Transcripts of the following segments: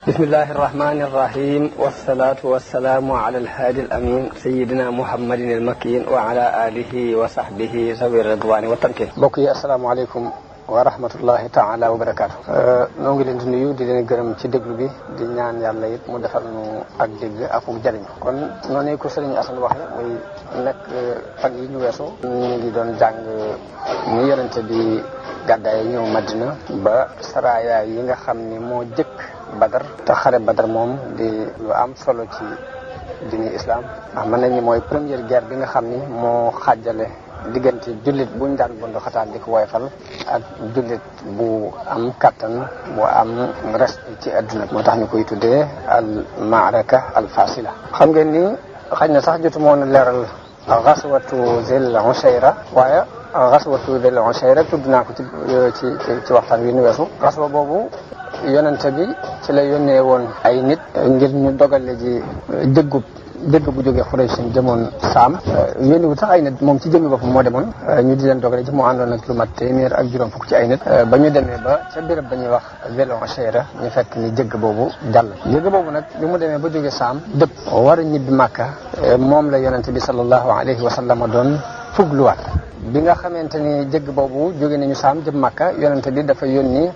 بسم الله الرحمن الرحيم والصلاة والسلام على الهادي الأمين سيدنا محمد المكين وعلى آله وصحبه ذوي الرضوان والتمكين. بokk yi asalaamaaleykum wa rahmatullahi taala wa barakaatu. noo ngi leen di nuyu di leen gërëm ci déglu bi di ñaan yàlla it mu defal nu ak dégg ak jariñ kon noonu ko Sëriñ Asan waxe muy nekk fan yi ñu weesu ñu ngi doon jàng ni yonente bi gàddaay ñëw Madina ba saraya yi nga xam ni moo jëkk Badar te xare Badar moom di lu am solo ci diine islam ndax mën nañu mooy première guerre bi nga xam ni moo xaajale diggante jullit buñ daan bundu xataan di ko woyfal ak jullit bu am kattan bu am respect ci adduna moo tax ñu koy tuddee al maaraka al fasila. xam ngeen ni xëy na sax jotu moon a leeral gaswatu Zil Usayra waaye gaswatu Zil Usayra tudd naa ko ci waxtaan wi nu weesu. gaswa boobu yonente bi ci la yónnee woon ay nit ngir ñu dogale ji dëgg bu jógee Xuraysh demoon Saam yónni wu sax ay nit moom ci jëmmi boppam moo demoon ñu di leen dogale ji moo àndoon ak lu mat téeméer ak juróom fukk ci ay nit ba ñu demee ba ca béréb ba ñuy wax Zil Usayra ñu fekk ni jëgg boobu jàll jëgg boobu nag bi mu demee ba jógee Saam dëpp war a ñibbi Màkka moom la yonente bi sallallahu alayhi wa sallam doon fugluwaat bi nga xamante ni jëgg boobu jóge nañu Saam jëm Màkka yonente bi dafa yónni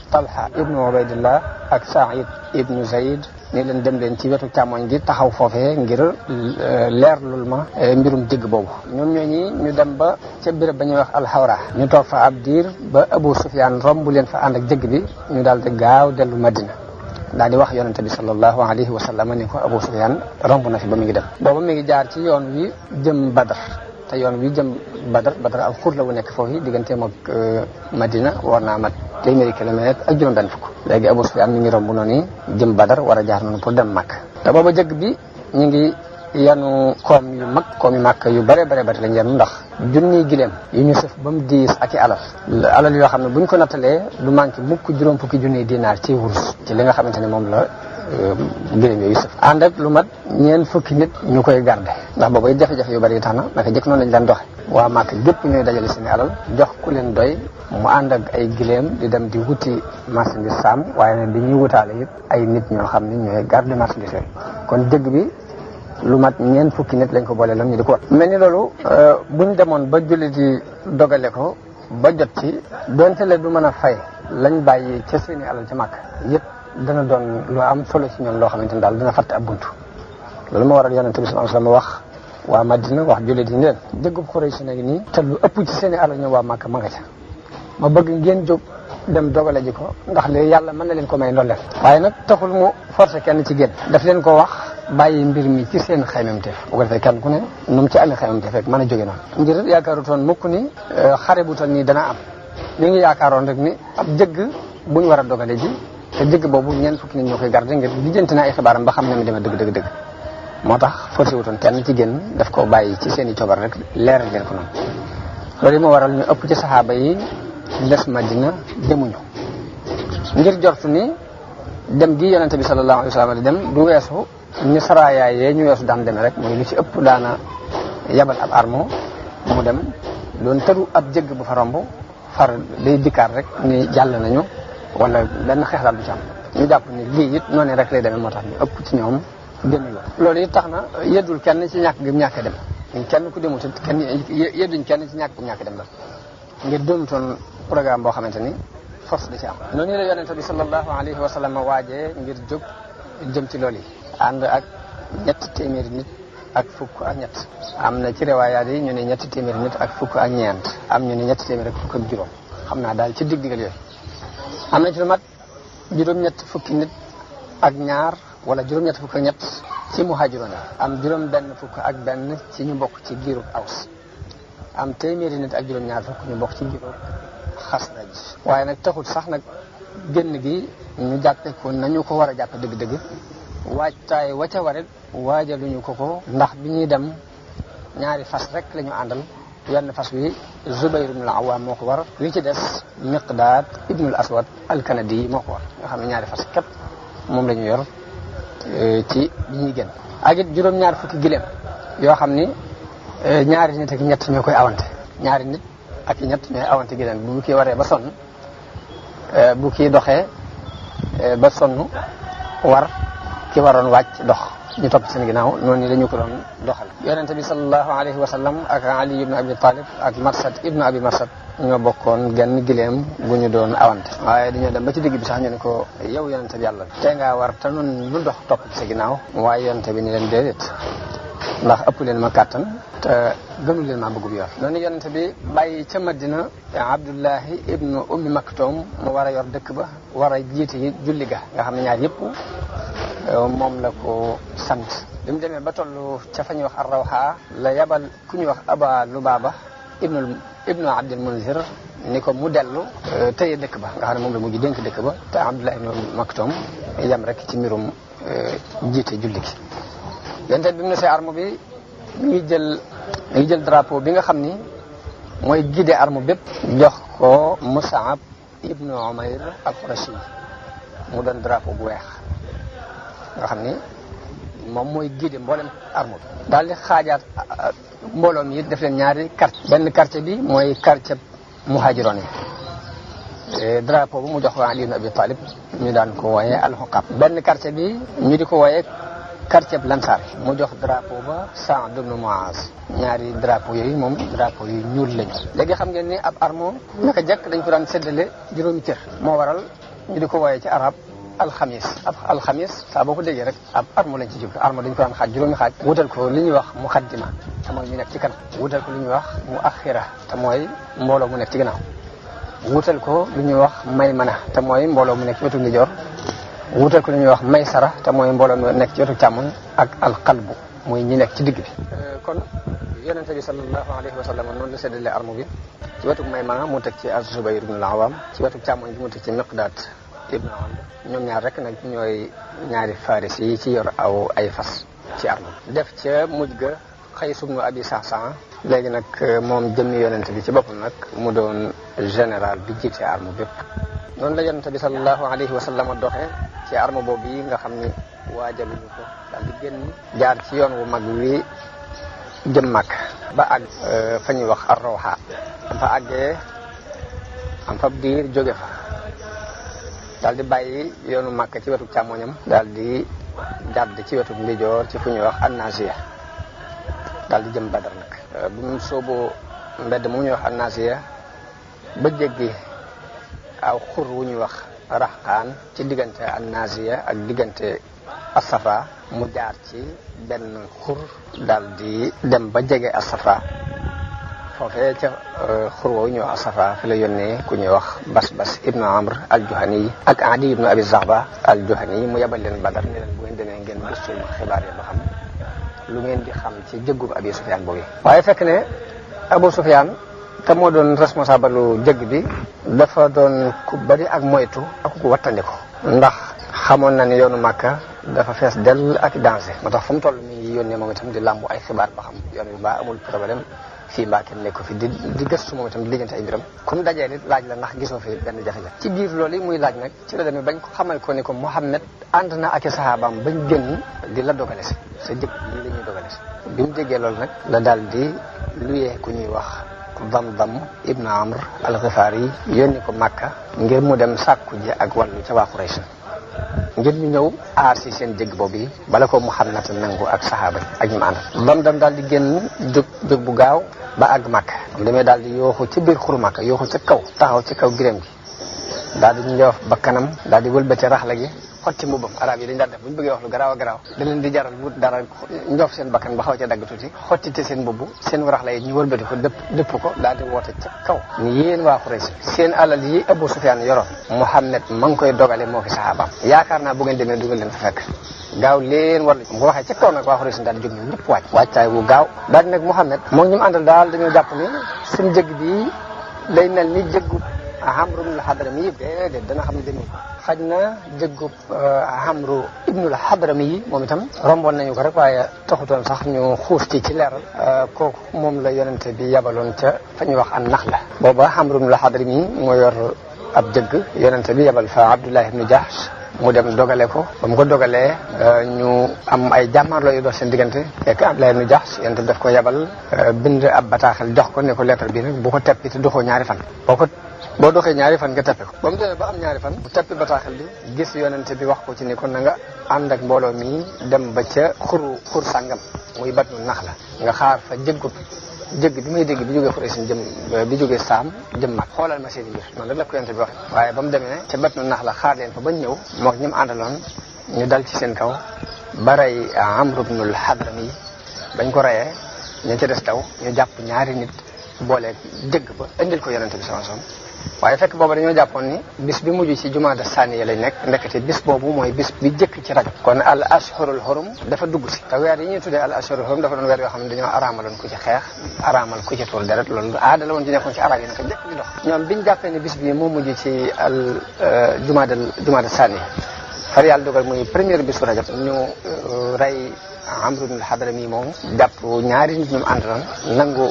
Talha ibnu Ubaydillah ak Saïd ibnu Zayd ni leen dem leen ci wetu càmmoñ gi taxaw foofee ngir leerlul ma mbirum jëgg boobu ñoom ñooñi ñu dem ba ca béréb ba ñuy wax alxawra ñu toog fa ab diir ba Abu Sufyaan romb leen fa ànd ak jëgg bi ñu daal di gaaw dellu Madina daal di wax yonente bi sallallahu alayhi wa sallam ni ko Abu Sufyaan romb na fi ba mu ngi dem booba mi ngi jaar ci yoon wi jëm Badar te yoon wi jëm Badar ak xur la wu nekk foofu digganteem ak Madina war naa mat téeméeri kilomètre ak juróom benn fukk léegi Abu Sufyaan mi ngi romb noonu jëm Badar war a jaar noonu pour dem Makka te booba jëgg bi ñu ngi yanu koom yu Makka yu bare lañ yanu ndax junniy gileem yu ñu sëf ba mu diis ak i alal yoo xam ne bu ñu ko nattalee du manqué mukk juróom fukki junniy dinaar ci wurus ci li nga xamante ne moom la gileem yooyu sëf ànd ak lu mat ñeent fukki nit ñu koy garde ndax booba jafe-jafe yu bari yi tax na naka jëkk noonu lañ daan doxe waa Màkka gépp ñooy dajale seeni alal jox ku leen doy mu ànd ak ay gileem di dem di wuti marchandise Saam waaye nag di ñuy wutaale it ay nit ñoo xam ne ñooy garde marchandise yooyu kon jëgg bi lu mat ñeent fukki nit lañ ko boole lam ñu di ko wat mel ni loolu buñ demoon ba jullit yi dogale ko ba jot ci donte le du mën a fay lañ bàyyi ca seeni alal ca Màkka yëpp dana doon lu am solo ci ñoom loo xamante ni daal dina fàtte ab buntu loolu moo waral yonente bi sallallahu alayhi wasallam wax waa Madina wax jullit yi ni leen jëggub Xuraysh nag nii te lu ëpp ci seeni alal ñoom waa Màkka ma nga ca ma bëgg ngeen jóg dem dogale ji ko ndax léegi yàlla mën na leen ko may ndolleen waaye nag taxul mu forcé kenn ci génn daf leen ko wax bàyyi mbir mi ci seen xaymamteef bu ko defee kenn ku ne nu mu ci amee xaymamteef rek mën a jóge noonu ngir yaakaarutoon mukk ni xare bu toll nii dana am ñu ngi yaakaaroon rek ni ab jëgg bu ñu war a dogale ji te jëgg boobu ñeent fukki nit ñoo koy garder ngir lijjanti na ay xibaaram ba xam ne mu demee dëgg moo tax forcé wutoon kenn ci génn daf ko bàyyi ci seen i coobar rek leeral leen ko noonu loolu moo waral ñu ëpp ci saxaaba yi des Madina demuñu ngir jortu ni dem gi yonente bi sallallahu alayhi wa sallam di dem du weesu ñu saraayaay yee ñu weesu daan demee rek mooy lu ci ëpp daana yabal ab armo mu dem doon tëru ab jëgg bu fa romb far day dikkaat rek ni jàll nañu wala benn xeex daal du ci am ñu jàpp ni lii it noonu rek lay demee moo tax ñu ëpp ci ñoom demuñu loolu it tax na yeddul kenn ci ñàkk gi ñàkk dem kenn ku demut kenn yedduñ kenn ci ñàkk bu ñàkk dem la ngir doonutoon programme boo xamante ni force da ci am noonu la yonente bi sallallahu alayhi wa sallam waajee ngir jóg jëm ci loolu yi ànd ak ñetti téeméeri nit ak fukk ak ñett am na ci riwaayaat yi ñu ne ñetti téeméeri nit ak fukk ak ñeent am ñu ne ñetti téeméeri ak fukk ak juróom xam naa daal ci digg-diggal yooyu am na ci lu mat juróom-ñett fukki nit ak ñaar wala juróom-ñett fukk ak ñett ci muhaajiroon am juróom benn fukk ak benn ci ñu bokk ci giirub Aws am téeméeri nit ak juróom-ñaar fukk ñu bokk ci giirub Xasraj waaye nag taxul sax nag génn gi ñu jàppe ko nañu ko war a jàppe dëgg-dëgg waajtaay wa ca warit waajaluñu ko ndax bi ñuy dem ñaari fas rek la ñu àndal wenn fas wi Zubayr ibn al-Awwam moo ko war wi ci des Miqdaad ibn al-Aswad al-Kanadi moo ko war nga xam ne ñaari fas képp moom la ñu yor ci bi ñuy génn ak it juróom-ñaar fukki gileem yoo xam ni ñaari nit ak ñett ñoo koy awante ñaari nit ak ñett ñooy awante gileem bu kii waree ba sonn bu kii doxee ba sonn war ki waroon wàcc dox ñu topp seen ginnaaw noonu la ñu ko doon doxal. yonente bi sallallahu alayhi wa sallam ak Ali ibn Abi Talib ak Marsad ibn Abi Marsad ñoo bokkoon genn gileem gu ñu doon awante. waaye dañoo dem ba ci digg bi sax ñu ne ko yow yonente bi yàlla tey ngaa war te noonu lu dox topp ci sa ginnaaw. waaye yonente bi ni leen déedéet ndax ëpp leen ma kàttan te gënu leen maa bëggub yor. noonu yonente bi bàyyi ca Madina Abdullahi ibnu Ummi Maktoum mu war a yor dëkk ba war a jiite julli ga nga xam ne ñaar yëpp moom la ko sant. bi mu demee ba toll ca fa ñuy wax Ar-Rawha la yabal ku ñuy wax Aba Lubaaba ibnu Abdul Munzir ni ko mu dellu tëye dëkk ba nga xam ne moom la mujj dénk dëkk ba te Abdullah ibnu Maktoum yam rek ci mbirum jiite julli gi. yonte bi mu ne see arme bi mi ngi jël drapeau bi nga xam ni mooy guide arme bépp jox ko Mus'ab ibnu Umayr al-Qurashi mu doon drapeau bu weex nga xam ni moom mooy guide mboolem arme bi. daal di xaajaat mbooloo mi def leen ñaari quartier. benn quartier bi mooy quartier muhaajiroon yi drapeau bu mu jox ko Ali ibn Abi Talib ñu daan ko wooyee al-Huqab. benn quartier bi ñu di ko wooyee quartier Lansar mu jox drapeau ba Sa'd ibn Mu'az. ñaari drapeau yooyu moom drapeau yu ñuul lañu. léegi xam ngeen ni ab arme naka jekk dañ ko daan séddale juróomi cër. moo waral ñu di ko wooyee ci arab alxamis. ab alxamis saa boo ko déggee rek ab arme lañ ci jublu. arme dañ ko daan xaaj juróomi xaaj. wutal ko li ñuy wax muqaddima te mooy ñu nekk ci kanam. wutal ko li ñuy wax muaxira te mooy mbooloo mu nekk ci gannaaw. wutal ko li ñuy wax maymana te mooy mbooloo mu nekk ci wetu ndijoor. wutal ko li ñuy wax maysara te mooy mbooloo mu nekk ci wetu càmmoñ ak alqalbu mooy ñi nekk ci digg bi. kon yonente bi sallallahu alayhi wa sallam noonu la séddale arme bi. ci wetu maymana mu teg ci az-Zubayr ibn al-Awwam. ci wetu càmmoñ bi mu teg ci Miqdaad ibn Amr. ñoom ñaar rek nag ñooy ñaari faris yi ci yor ay fas ci arme bi. def ca mujj ga Qays ibn Abi Sa'sa'a. léegi nag moom jëmmi yonente bi ci boppam nag mu doon général bi jiite arme bépp. noonu la yonente bi sallallahu alayhi wa sallam doxee ci arme boobu yi nga xam ni waajaluñu ko daal di génn jaar ci yoon wu mag wi jëm Makka ba àgg fa ñuy wax Ar-Rawha. am fa àggee am fa diir jóge fa daal di bàyyi yoonu Makka ci wetu càmmoñam daal di jàdd ci wetu ndijoor ci fu ñuy wax An-Naasiya daal di jëm Badar nag. bu mu sooboo mbedd mu ñuy wax An-Naasiya ba jéggi aw xur wu ñuy wax Raxqaan ci diggante An-Naasiya ak diggante As-Safra mu jaar ci benn xur daal di dem ba jege As-Safra foofee ca xur woowu ñuy wax As-Safra fi la yónnee ku ñuy wax Basbas ibnu Amr al-Juhani ak Adi ibnu Abi Zaghba al-Juhani mu yebal leen Badar ne leen bu ngeen demee ngeen gëstu xibaar yi ba xam lu ngeen di xam ci jëggub Abi Sufyaan boobu. waaye fekk ne Abu Sufyaan te moo doon responsable lu jëgg bi dafa doon ku bari ak moytu ak ku wattandiko ndax xamoon na ne yoonu Makka dafa fees dell ak danger. moo tax fu mu toll mi ngi yónnee moom itam di làmbu ay xibaar ba xam yoon bi mbaa amul problème fii mbaa kenn nekk ko fi di gëstu moom itam di lijjanti ay mbiram. comme dajee nit laaj la ndax gisoo fi benn jafe-jafe. ci biir loolu yi muy laaj nag ci la demee bañ ko xamal ko ni ko Muhammad ànd na ak i saxaabaam bañ génn di la dogale si sa jëkk lii la ñuy dogale si. bi mu déggee loolu nag la daal di luyee ku ñuy wax Damdam ibn Amr al-Ghifari yónni ko Makka ngir mu dem sàkku ji ak wàllu ca waa Quraysh ngir ñu ñëw aar si seen jëgg boobu yi bala ko Muhammad nangu ak saxaaba yi ak ñu mu àndal. Damdam daal di génn jóg bu gaaw ba àgg Makka. am demee daal di yooxu ci biir xuru Makka yooxu ca kaw taxaw ci kaw giréem gi daal di njoof ba kanam daal di wëlbati raxla gi xotti mbubbam. arab yi dañ daan def bu ñu bëggee wax lu garaaw a garaaw da leen di jaral wut dara njoof seen bakkan ba xaw ca dagg tuuti xottite seen mbubb seen raxla yi ñu wëlbati ko dëpp ko daal di woote ca kaw ni yéen waa Quraysh seen alal yi Abu Sufyaan yoroon Muhammad ma ngi koy dogale moo ki saxaabaam yaakaar naa bu ngeen demee du ngeen leen fa fekk gaaw leen war mu ko waxee ca kaw nag waa Quraysh daal di jóg ñoom ñëpp waajtaay bu gaaw daal di nag Muhammad moom ñu mu àndal daal dañoo jàpp ni suñu jëgg bi day mel ni jëggu Amru ibnul Hadrami yi déedéet dana xam ne demee xaj na jëggub Amru ibnul Hadrami yi moom itam romboon nañu ko rek waaye taxutoon sax ñu xuus ci leeral kooku moom la yonente bi yabaloon ca fa ñuy wax an-Naxla. booba Amru ibnul Hadrami yi moo yor ab jëgg yonente bi yabal fa Abdullah ibnu Jahsh mu dem dogale ko ba mu ko dogalee ñu am ay jàmmaarloo yu dox seen diggante fekk Abdullah ibnu Jahsh yonente bi daf ko yabal bind ab bataaxel jox ko ne ko lettre bi nag bu ko teppi te doxoo ñaari fan boo ko boo doxee ñaari fan nga teppe ko ba mu demee ba am ñaari fan bu teppi bataaxal bi gis yonente bi wax ko ci ni kon na nga ànd ak mbooloo mi dem ba ca xur sàngam muy Batnu Naxla nga xaar fa jëgg bi may dégg bi jógee Xuraysin bi jógee Saam jëm mag xoolal ma seeni mbir noonu rek la ko yonente bi waxe waaye ba mu demee ca Batnu Naxla xaar leen fa bañ ñëw mook ñi mu àndaloon ñu dal ci seen kaw ba rey Amru bnul Hadrami bañ ko reyee ña ca des daw ñu jàpp ñaari nit booleeg jëgg ba indil ko yonente bi sallallahu alayhi wasallam waaye fekk booba dañoo jàppoon ni bis bi mujj ci jumaada saaniya lañ nekk ndekete bis boobu mooy bis bi jëkk ci rajab kon al ashhurul hurum dafa dugg si te weer yi ñuy tuddee al ashhurul hurum dafa doon weer yoo xam ne dañoo araamaloon ku ci xeex araamal ku ci tuur deret loolu aada la woon ci nekkoon ci arab yi naka jëkk di dox ñoom biñ jàppee ni bis bi moo mujj ci al jumaada saaniya far yàlla dogal muy première bisu rajab ñu rey Amru ibn al-Hadrami moom jàpp ñaari nit ñu àndaloon nangu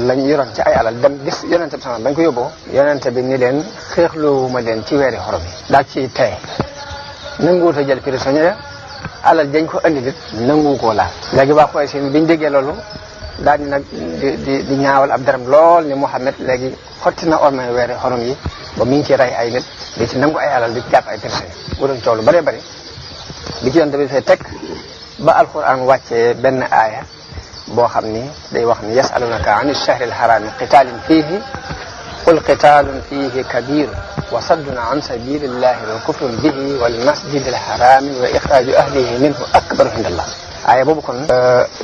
lañ yoroon ci ay alal dem gis yonente bi sama bañ ko yóbboo yonente bi ni leen xeexloowuma leen ci weeri xorom yi daal ci tey nanguwut a jël prisonnier alal dañ ko andi nit nangu koo laal léegi waa Quraysh biñ déggee loolu daal di nag di ñaawal ab daram lool ni Muhammad léegi xotti na ormay weeri xorom yi ba mi ngi ci rey ay nit di ci nangu ay alal di jàpp ay prisonnier bu doon coow lu bëree bëri bi ci yonente bi fay teg ba alquran wàccee benn aaya boo xam ni day wax ni yasalunaka an ash-shahri al-harami qitalin fihi qul qitalun fihi kabir wa saddun an sabilillahi wa kufrun bihi wal masjid al-harami wa ikhraju ahlihi minhu akbaru inda Allah aaya boobu kon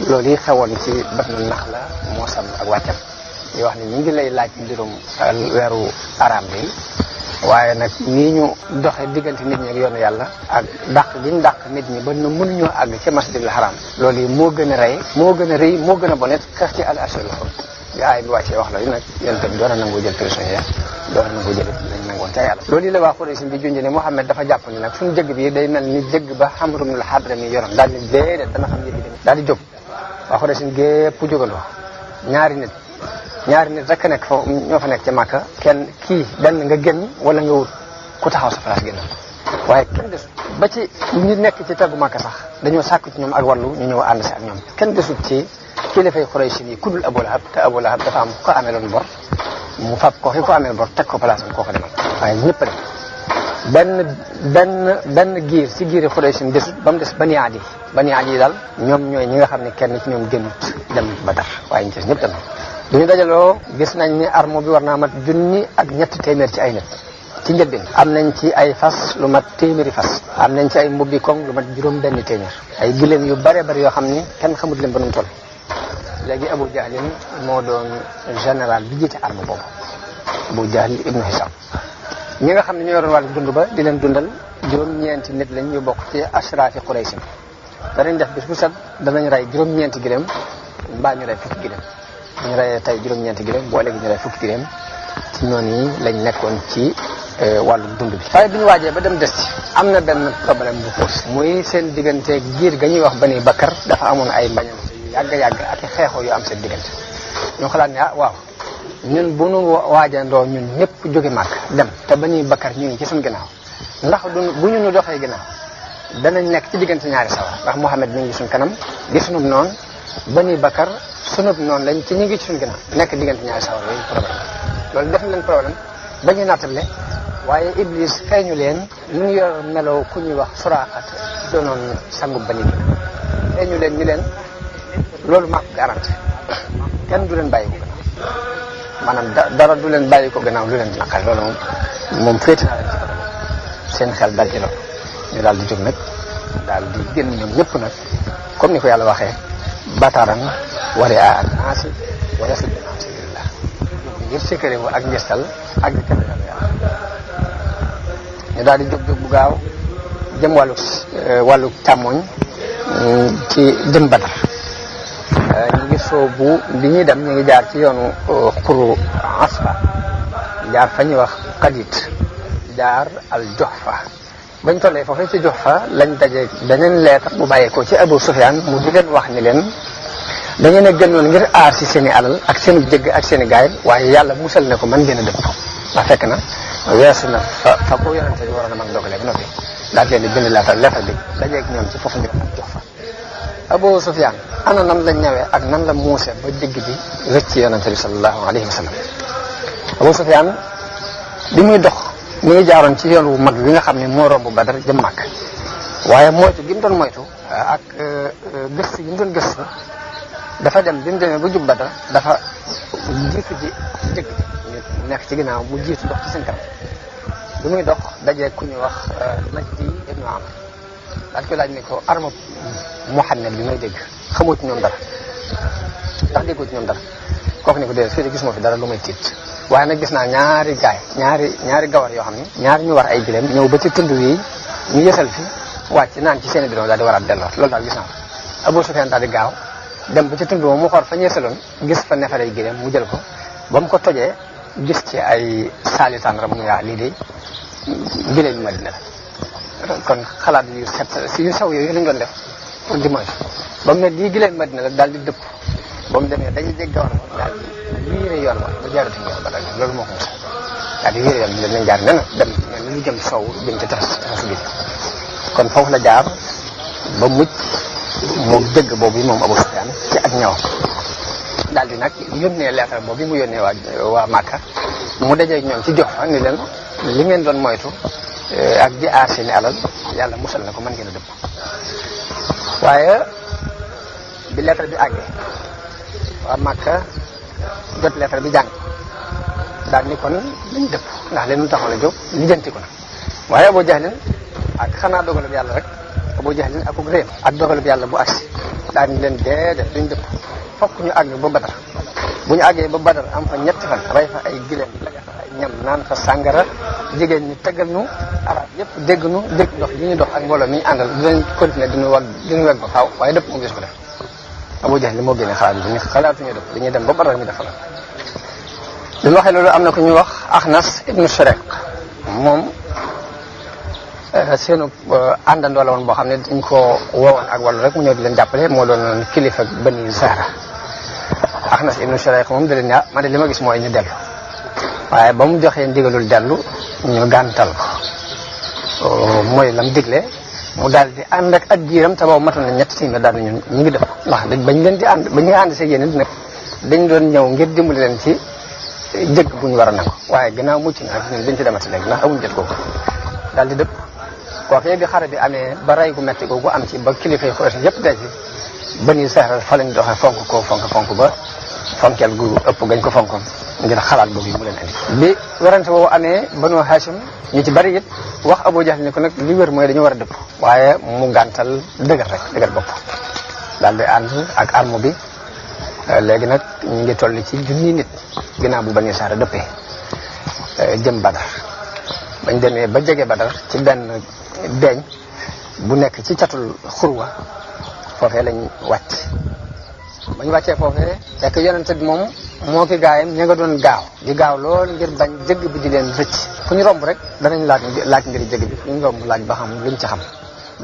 loolu yi xewoon ci Batnu Naxla moo sam ak wàccam di wax ni ñu ngi lay laaj mbirum weeru araam bi waaye nag nii ñu doxe diggante nit ñi ak yoonu yàlla ak dàq gi ñu dàq nit ñi ba nu mënuñoo àgg ci masjidil haram loolu yi moo gën a rey moo gën a rëy moo gën a bonet xeex ci al ashhurul hurum bi aay bi wàccee wax la yu nag yonent bi doon a nangoo jël prisonnier doon a nangoo jël lañ nangoon ca yàlla loolu yi la waa Quraysh bi junj ne Muhammad dafa jàpp ni nag suñu jëgg bi day mel ni jëgg ba Amru ibn al-Hadrami yoroon daal ni déedéet dana xam yëfi dem daal di jóg waa Quraysh gépp jógandoo ñaari nit rek nekk foofu ñoo fa nekk ca Makka kenn kii benn nga génn wala nga wut ku taxaw sa place génn waaye kenn desut ba ci ñi nekk ci taggu Makka sax dañoo sàkku ci ñoom ak wàllu ñu ñëw ànd si ak ñoom kenn desut ci kilifay Quraysh yi ku dul Abu Lahab te Abu Lahab dafa am ko ameeloon bor mu fab ko ki ko ameel bor teg ko place am koo ko demal waaye ñëpp dem benn giir ci giiri Quraysh desut ba mu des Bani Adi daal ñoom ñooy ñi nga xam ne kenn ci ñoom génnut dem Badar waaye ñu ci ñëpp dem bi ñu dajaloo gis nañ ni armo bi war naa mat 1,3 ci ay nit ci njëlbeen am nañ ci ay fas lu mat téeméeri fas am nañ ci ay mbubbi koŋ lu mat juróom-benn téeméer ay gileem yu bare bari yoo xam ni kenn xamut leen ba nu mu toll léegi Abu Jahlin moo doon général bi jiite arme boobu Abu Jahl ibnu Hisham ñi nga xam ne ñoo yoroon wàllu dund ba di leen dundal juróom-ñeenti nit lañ ñu bokk ci ashraafi Quraysh danañ def bis bu set danañ rey juróom-ñeenti gileem mbaa ñu rey fukki gileem ñu reyee tey juróom-ñeenti gileem boo léegi ñu rey fukki gileem ci noonu yi lañ nekkoon ci wàllu dund bi waaye bi ñu waajee ba dem des ci am na benn problème bu pose muy seen diggante giir ga ñuy wax Bani Bakar dafa amoon ay mbañante yu yàgg ak i xeexoo yu am seen diggante ñoo xalaat ne waaw ñun bu nu waajandoo ñun ñëpp jóge Màkka dem te Bani Bakar ñu ngi ci suñu ginnaaw ndax bu ñu nu doxee ginnaaw danañ nekk ci diggante ñaari sawar ndax Muhammad mi ngi suñ kanam di sunub noonu Bani Bakar sunub noonu lañ ci ñu ngi ci suñu ginnaaw nekk diggante ñaari sawar yooyu problème loolu def na leen problème ba ñu nattable waaye Iblis feeñu leen ñu ngi yor meloo ku ñuy wax Suraaxat doonoon sangub Bani bi feeñu leen ñu leen loolu maa ko garanti kenn du leen bàyyi ko gannaaw maanaam dara du leen bàyyi ko gannaaw lu leen naqari loolu moom féeti naa leen ci côté seen xel dal ci loolu ñu daal di jóg nag daal di génn ñoom ñëpp nag comme ni ko yàlla waxee bataran wari a naasi wala si an sabilillah ngir sékkëre wu ak njëstal ak di kenn yàlla ñu daal di jóg bu gaaw jëm wàllu càmmoñ ci jëm Badar ñu ngi soobu bi ñuy dem ñu ngi jaar ci yoonu xuru Asfa jaar fa ñuy wax Qadid jaar al Juhfa bañ tollee foofu ci Juhfa lañ daje beneen leetar bu bàyyeekoo ci Abu Sufyaan mu di leen wax ni leen da ngeen a gënoon ngir aar si seen i alal ak seen i jëgg ak seen i gaay waaye yàlla musal ne ko man ngeen a dëpp ndax fekk na weesu na fa ko yonente bi waroon a mën dogalee ba noppi daal leen di bind leetar bi dajeeg ñoom ci foofu ñu ak Juhfa Abu Sufyaan ana nan la ñëwee ak nan la muuse ba digg bi rëcc yonente bi sallallahu alayhi wa sallam Abu Sufyaan bi muy dox mi ngi jaaroon ci yoon wu mag bi nga xam ne moo romb Badar jëm Makka waaye moytu gi mu doon moytu ak gëstu gi mu doon gëstu dafa dem bi mu demee ba jub Badar dafa jiitu ji jëgg ñu nekk ci ginnaaw mu jiitu dox ci seen kanam bi muy dox dajee ku ñuy wax Majdi ibnu Amr daal ko laaj ni ko arma Muhammad bi may dégg xamoo ci ñoom dara ndax déggoo ci ñoom dara kooku ni ko déedéet fii de gis moo fi dara lu may tiit waaye nag gis naa ñaari gawar yoo xam ne ñaari ñu war ay gileem ñëw ba ci tund wi ñu yësal fi wàcc naan ci seen bidon daal di waraat delloo loolu daal gis naa ko Abu Sufyaan daal di gaaw dem ba ci tund moom mu xool fa ñu yësaloon gis fa neefere gileem mu jël ko ba mu ko tojee gis ci ay saali tàndaram mu yaa lii de gileem bi Madina la kon xalaat yu set si yu sew yooyu lañ doon def pour dimanche ba mu ne lii gileem Madina la daal di dëpp ba mu demee dañuy jéggi gawar daal di wiire yoon wa ba jaaratuñ yoon ba daal loolu moo ko mos daal di wiire yoon bi nañ jaar nee na dem lu jëm sow jëm ci tefes bi kon foofu la jaar ba mucc moom dëgg boobu yi moom Abu Sufyaan ci ak ñëw daal di nag yónnee lettre boobu mu yónnee waa Màkka mu dajee ñoom ci jox fa ni leen li ngeen doon moytu ak di aar seeni alal yàlla musal na ko mën ngeen a dëpp waaye bi lettre bi àggee waa Màkka jot lettre bi jàng daal ni kon dañ dëpp ndax leen lu taxoon a jóg lijjanti ko na waaye Abu Jahlin ak xanaa dogalub yàlla rek Abu Jahlin akuk réem ak dogalub yàlla bu agsi daal ni leen déedéet duñ dëpp fokk ñu àgg ba Badar bu ñu àggee ba Badar am fa ñetti fan rey fa ay gileem lekk fa ay ñam naan fa sàngara jigéen ñi tëggal nu arab yëpp dégg nu dégg dox li ñuy dox ak mbooloo mi ñu àndal dinañ continuer diñu weg ba faaw waaye dëpp moom gis ko def Abu Jahl moo génne xalaat bi ni xalaatuñu dëpp dañuy dem ba Badar ñu defal bi mu waxee loolu am na ku ñuy wax Axnas ibnu Shurayq moom seenu àndandoo la woon boo xam ne dañ ko woowoon ak wàllu rek mu ñëw di leen jàppale moo doon kilifa Bani Zaara Axnas ibnu Shurayq moom da leen ne man de li ma gis mooy ñu dellu waaye ba mu joxee ndigalul dellu ñu gàntal ko mooy lam digle mu daal di ànd ak giiram te boobu matoon na ñetti téeméer daal ñu ngi def ndax bañ leen di ànd ba ñuy ànd see yéen nag dañ doon ñëw ngir dimbali leen ci jëgg bu ñu war a nangu waaye ginnaaw mucc na ñun dañ ci demati léegi ndax amuñ jot kooku daal di dëpp kookee bi xare bi amee ba rey gu metti googu am ci ba kilifa yi Quraysh yëpp dee ci Bani Zaara fa lañ doxee fonk ba fonkeel gu ëpp gañ ko fonkoon ngir xalaat boobu yi mu leen indi bi werante boobu amee Banu Hashim ñu ci bari it wax Abu Jahl ni ko nag li wér mooy dañu war a dëpp waaye mu gàntal dëgër bopp daal di ànd ak arme bi léegi nag ñu ngi toll ci junni nit ginnaaw bu Bani Zaara dëppee jëm Badar bañ demee ba jege Badar ci benn beeñ bu nekk ci catul xurwa foofee lañ wàcc bañ wàccee foofee fekk yonente bi moom moo ki gaayam ña nga doon gaaw lool ngir bañ jëgg bi di leen rëcc fu ñu romb rek danañ laaj ngir jëgg bi fu ñu romb laaj ba xam luñ ci xam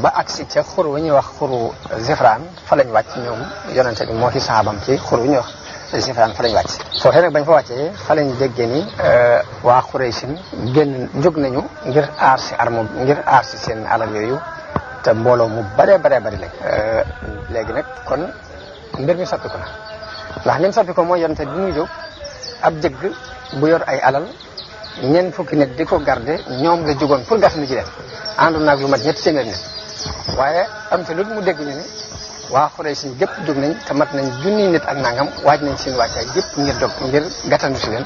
ba agsi ca xur wu ñuy wax xuru Zifraan fa lañ wàcc ñoom yonente bi moo ki saabam ci xur wu ñuy wax Zifraan fa lañ wàcc foofee nag bañ fa wàccee fa lañ déggee ni waa Quraysin jóg nañu ngir aar si seen alal yooyu te mbooloo mu bari lañ léegi nag kon mbir mi soppi ko na ndax li mu soppi ko mooy yonente bi muy jóg ab jëgg bu yor ay alal ñeent fukki nit di ko garde ñoom la jógoon pour gas lu ci def àndoon naag lu mat ñetti téeméer nit waaye am te loolu mu dégg ñu ne waa Quraysh gépp jóg nañ te mat nañ junni nit ak nangam waaj nañ seen wàccaay gépp ngir gàttandu si leen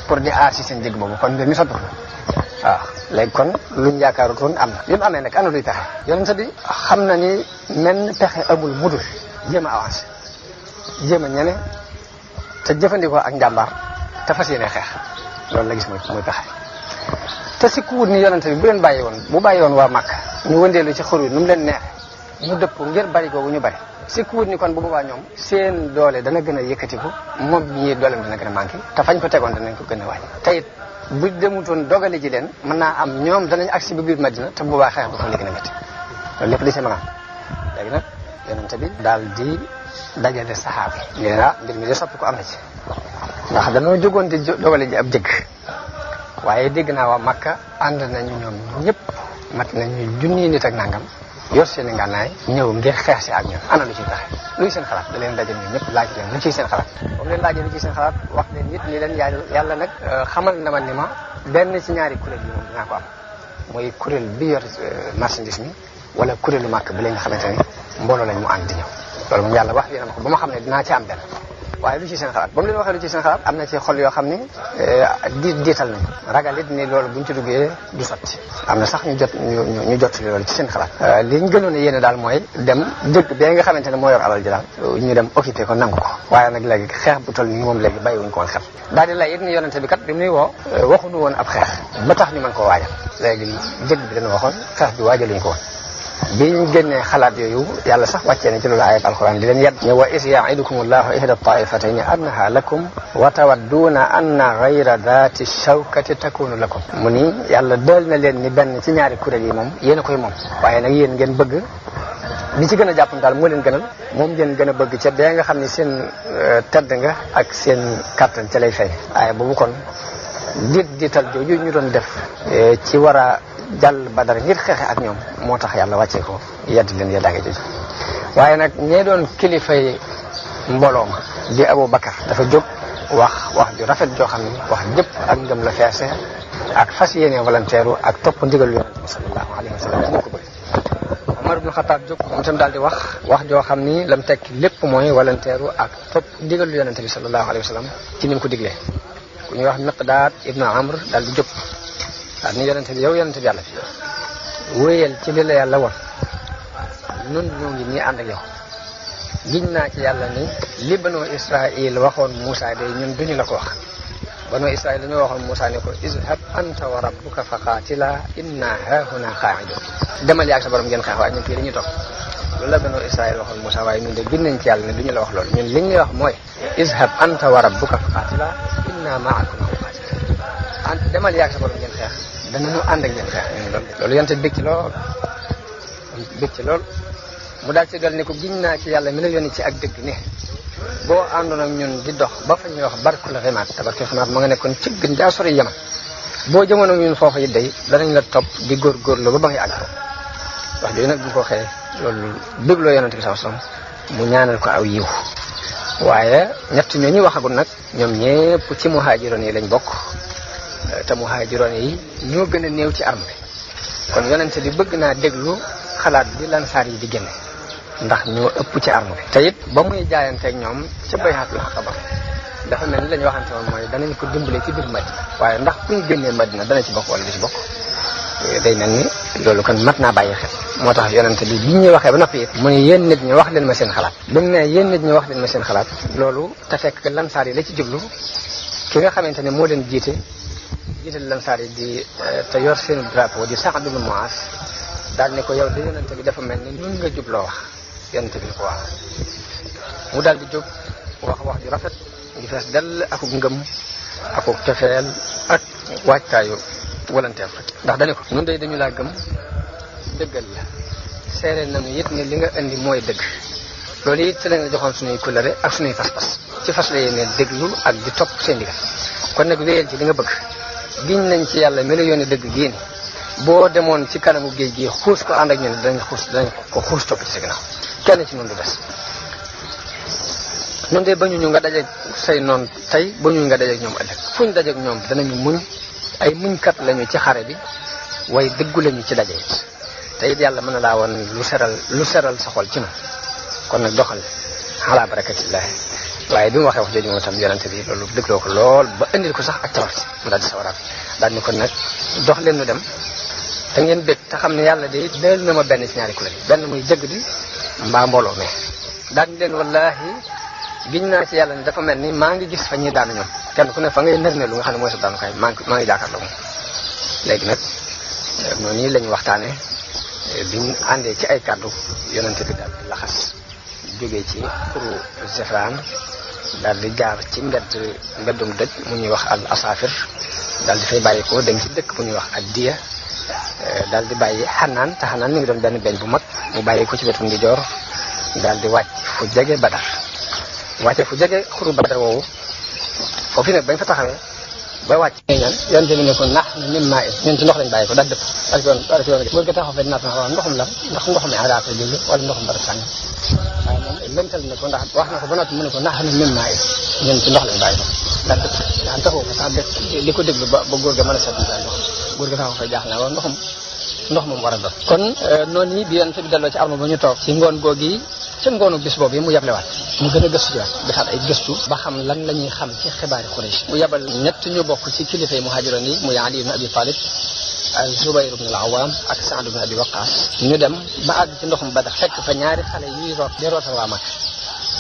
pour di aar si seen jëgg boobu kon mbir mi soppi ko waaw léegi kon luñ yaakaarutoon am na li mu amee nag ana luy pexe yonente bi xam na ni menn pexe amul mudul jéem a avancé jéem a ñene te jëfandikoo ak njàmbaar te fas yéene xeex loolu la gis mooy pexe te si ku wut ni yonente bi bu bàyyi woon waa Màkka ñu wëndeelu ci xur wi nu mu leen neexe ñu dëpp ngir bari googu ñu bari si ku wut ni kon bu boobaa ñoom seen doole dana gën a yëkkatiku moom ñii dooleem dana gën a manqué te fañ ko tegoon danañ ko gën a wàññi te it bu demutoon dogale ji leen mën naa am ñoom danañ agsi ba biir Madina te bu boobaa xeex ba fa léegi na métti loolu lépp di si mën a am léegi nag yonente bi daal di dajale saxaaba yi ñu ne mbir mi de soppi ko am na ci ndax dañoo jógoon di dogale ji ab jëgg waaye dégg naa waa Makka ànd nañu ñoom ñëpp mat nañu junni nit ak nangam yor seen i ngànnaay ñëw ngir xeex si ak ñun ana lu ciy taxe luy seen xalaat da leen dajal ñun ñëpp laaj leen lu ciy seen xalaat boobu leen laajee lu ciy seen xalaat wax leen nit ñi leen yàlla nag xamal na ma ni ma benn ci ñaari kuréel yi moom dinaa ko am mooy kuréel bi yor marchandise mi wala kuréelu màkk bi la nga xamante ni mbooloo lañ mu ànd di ñëw loolu moom yàlla wax dina ma ko ba ma xam ne dinaa ci am benn waaye lu ci seen xalaat ba mu leen waxee lu ci seen xalaat am na ci xol yoo xam ni diital nañ ragal it ni loolu buñ ci duggee du sotti am na sax ñu jot loolu ci seen xalaat li ñu gënoon a yéene daal mooy dem dëkk bee nga xamante ne moo yor alal ji daal ñu dem occupé ko nangu ko waaye nag léegi xeex bu toll nii moom léegi bàyyiwuñ ko woon xel daal di lay it ni yonente bi kat bi mu nuy woo waxuñu woon ab xeex ba tax ñu mën koo waajal léegi dëgg bi dana waxoon xeex bi waajaluñ ko woon bi ñu génnee xalaat yooyu yàlla sax wàccee na ci loolu ayat alquran di leen yedd ne wa is yaidukum allahu ihda taifatayn annaha lakum wa tawadduuna anna gayra dati shawkati takunu lakum mu ni yàlla dël na leen ni benn ci ñaari kuréel yi moom yéen a koy moom waaye nag yéen ngeen bëgg li ci gën a jàpp daal moo leen gënal moom ngeen gën a bëgg ca bee nga xam ne seen tedd nga ak seen kàttan ca lay fay waaye boobu kon diital jooju ñu doon def ci war a jàll Badar ngir xeexe ak ñoom moo tax yàlla wàccee ko yedd leen yeddaange jooju waaye nag ñee doon kilifay mbooloo ma di Abu Bakar dafa jóg wax ju rafet joo xam ne wax jëpp ak ngëm la feese ak fas yéene volontaire ak topp ndigal yonent bi sallallahu alayhi wa sallam moo ko bëgg Omar ibn Khattab jóg moom itam daal di wax joo xam ni lam tekki lépp mooy volontaire ak topp ndigal yonent bi sallallahu alayhi wa sallam ci ni mu ko diglee ku ñuy wax Miqdaad ibn Amr daal di jóg daal ni yonente bi yow yonente bi yàlla bi wéyal ci li la yàlla won nun ñoo ngi nii ànd ak yow giñ naa ci yàlla ni li Banu Israil waxoon Moussa de ñun duñu la ko wax Banu Israil dañoo waxoon Moussa ne ko izhab anta wa rabbuka fa qaatila inna haahuna qaa'idun demal yaag sa borom ngeen xeex waaye ñun fii dañuy toog loolu la Banu Israil waxoon Moussa waaye ñun de giñ nañ ci yàlla ne duñu la wax loolu ñun li ñu wax mooy izhab anta wa rabbuka fa qaatila inna ma'akum muqaatilun demal yaag sa borom ngeen xeex danañu ànd ak ngeen xeex loolu yonte bég ci lool mu daal ci dal ne ko giñ naa ci yàlla mi la yónni ci ak dëgg ne boo àndoon ak ñun di dox ba fa ñuy wax barkul ximaat te barkul ximaat ma nga nekkoon ci gën jaa sori Yaman boo jëmoon ak ñun foofu it day danañ la topp di góorgóorlu ba ngay àgg wax jooju nag bu ko waxee loolu bégloo yonente bi sallallahu alayhi wasallam mu ñaanal ko aw yiw waaye ñett ñooñu waxagul nag ñoom ñépp ci muhaajiroon yi lañ bokk te muhaajiroon yi ñoo gën a néew ci arme bi kon yonente bi bëgg naa déglu xalaat bi lansaar yi di génne ndax ñoo ëpp ci arme bi te it ba muy jaayanteeg ñoom ca bay'atul aqaba dafa mel ni la ñu waxante woon mooy danañ ko dimbale ci biir Madina waaye ndax kuñ génnee Madina dana ci bokk wala du ci bokk day mel ni loolu kon mat naa bàyyi xel moo tax yonente bi bi ñuy waxee ba noppi it mu ne yéen nit ñi wax leen ma seen xalaat bi mu ne yéen nit ñi wax leen ma seen xalaat loolu te fekk lansaar yi la ci jublu ki nga xamante ne moo leen jiite lansaar yi di te yor seen drapeau di Sa'd ibn Mu'az daal ne ko yow de yonente bi dafa mel ni ñun nga jubloo wax yonente bi ko wax mu daal di jóg wax ju rafet ngi fees dell akuk ngëm akuk cofeel ak waajtaayu volontaire rek ndax dañu ko ñun day dañu laa gëm dëggal la seere nañu it ne li nga indi mooy dëgg loolu it ci lañ la joxoon suñuy kulëre ak suñuy fas-fas ci fas la yéene déglu ak di topp seen digal kon nag wéyal ci li nga bëgg giñ nañ ci yàlla mi la yónni dëgg gii ni boo demoon ci kanamu géej gi xuus ko ànd ak ñun danañ ko xuus topp ci sa ginnaaw kenn ci noonu du des ñun de bañu ñu nga dajeeg say noon tey bañu nga dajeeg ñoom ëllëg fuñ dajeeg ñoom danañu muñ ay muñkat lañu ci xare bi way dëggu lañu ci daje it te it yàlla mën na laa woon lu seral sa xol ci noonu kon nag doxal ala barakatillahi waaye bi mu waxee wax jooju moom itam yonente bi loolu dégloo ko lool ba indil ko sax ak tawat mu daal di sawaraat daal ni kon nag dox leen nu dem te ngeen bég te xam ne yàlla de deel na ma benn ci ñaari kuréel benn muy jëgg di mbaa mbooloo mais daal ni leen wallahi giñ naa ci yàlla ne dafa mel ni maa ngi gis fa ñuy daanu ñoom kenn ku ne fa ngay nër ne lu nga xam ne mooy sa daanukaay maa ngi jàkkaarloo moom léegi nag noonu nii la ñu waxtaane biñ àndee ci ay kàddu yonente bi daal di laxas jógee ci xuru Zefraan daal di jaar ci mbeddum dëj mu ñuy wax al asafir daal di fay bàyyi ko dem ci dëkk bu ñuy wax ak diya daal di bàyyi xanaan te xanaan mi ngi doon benn beñ bu mag mu bàyyi ko ci wetu ndijoor daal di wàcc fu jege Badar wàcce fu jege xuru Badar woowu foofu nag bañ fa taxawee ba wàcc ñaan yonte bi ne ko nax na min maa ñun ci ndox lañ bàyyi ko daal dëpp ak yoon góor ga taxaw fe dinaa taxaw ndoxum la ndax ndoxum aada ko jóge wala ndoxum barab sànni waaye moom lëntal ne ko ndax wax na ko ba noppi mu ne ko nax na min maa ñun ci ndox lañ bàyyi ko daal daan taxaw fa sax di ko déglu ba góor ga mën a seetlu daal góor ga taxaw fay jaaxle naa waaw ndox moom war a doon. kon noonu yi bi yonent bi delloo ci arme ba ñu toog ci ngoon googi ca ngoonu bis boobu yi mu yablewaat mu gën a gëstu jiwaat defaat ay gëstu ba xam lan la ñuy xam ci xibaari Quraysh mu yabal ñett ñu bokk ci kilifa yi muhaajiroon yi muy Ali ibn Abi Talib ak Zubayr ibn al-Awwam ak Sa'd ibn Abi Waqqas ñu dem ba àgg ci ndoxum Badar fekk fa ñaari xale yuy root di rootal waa Makka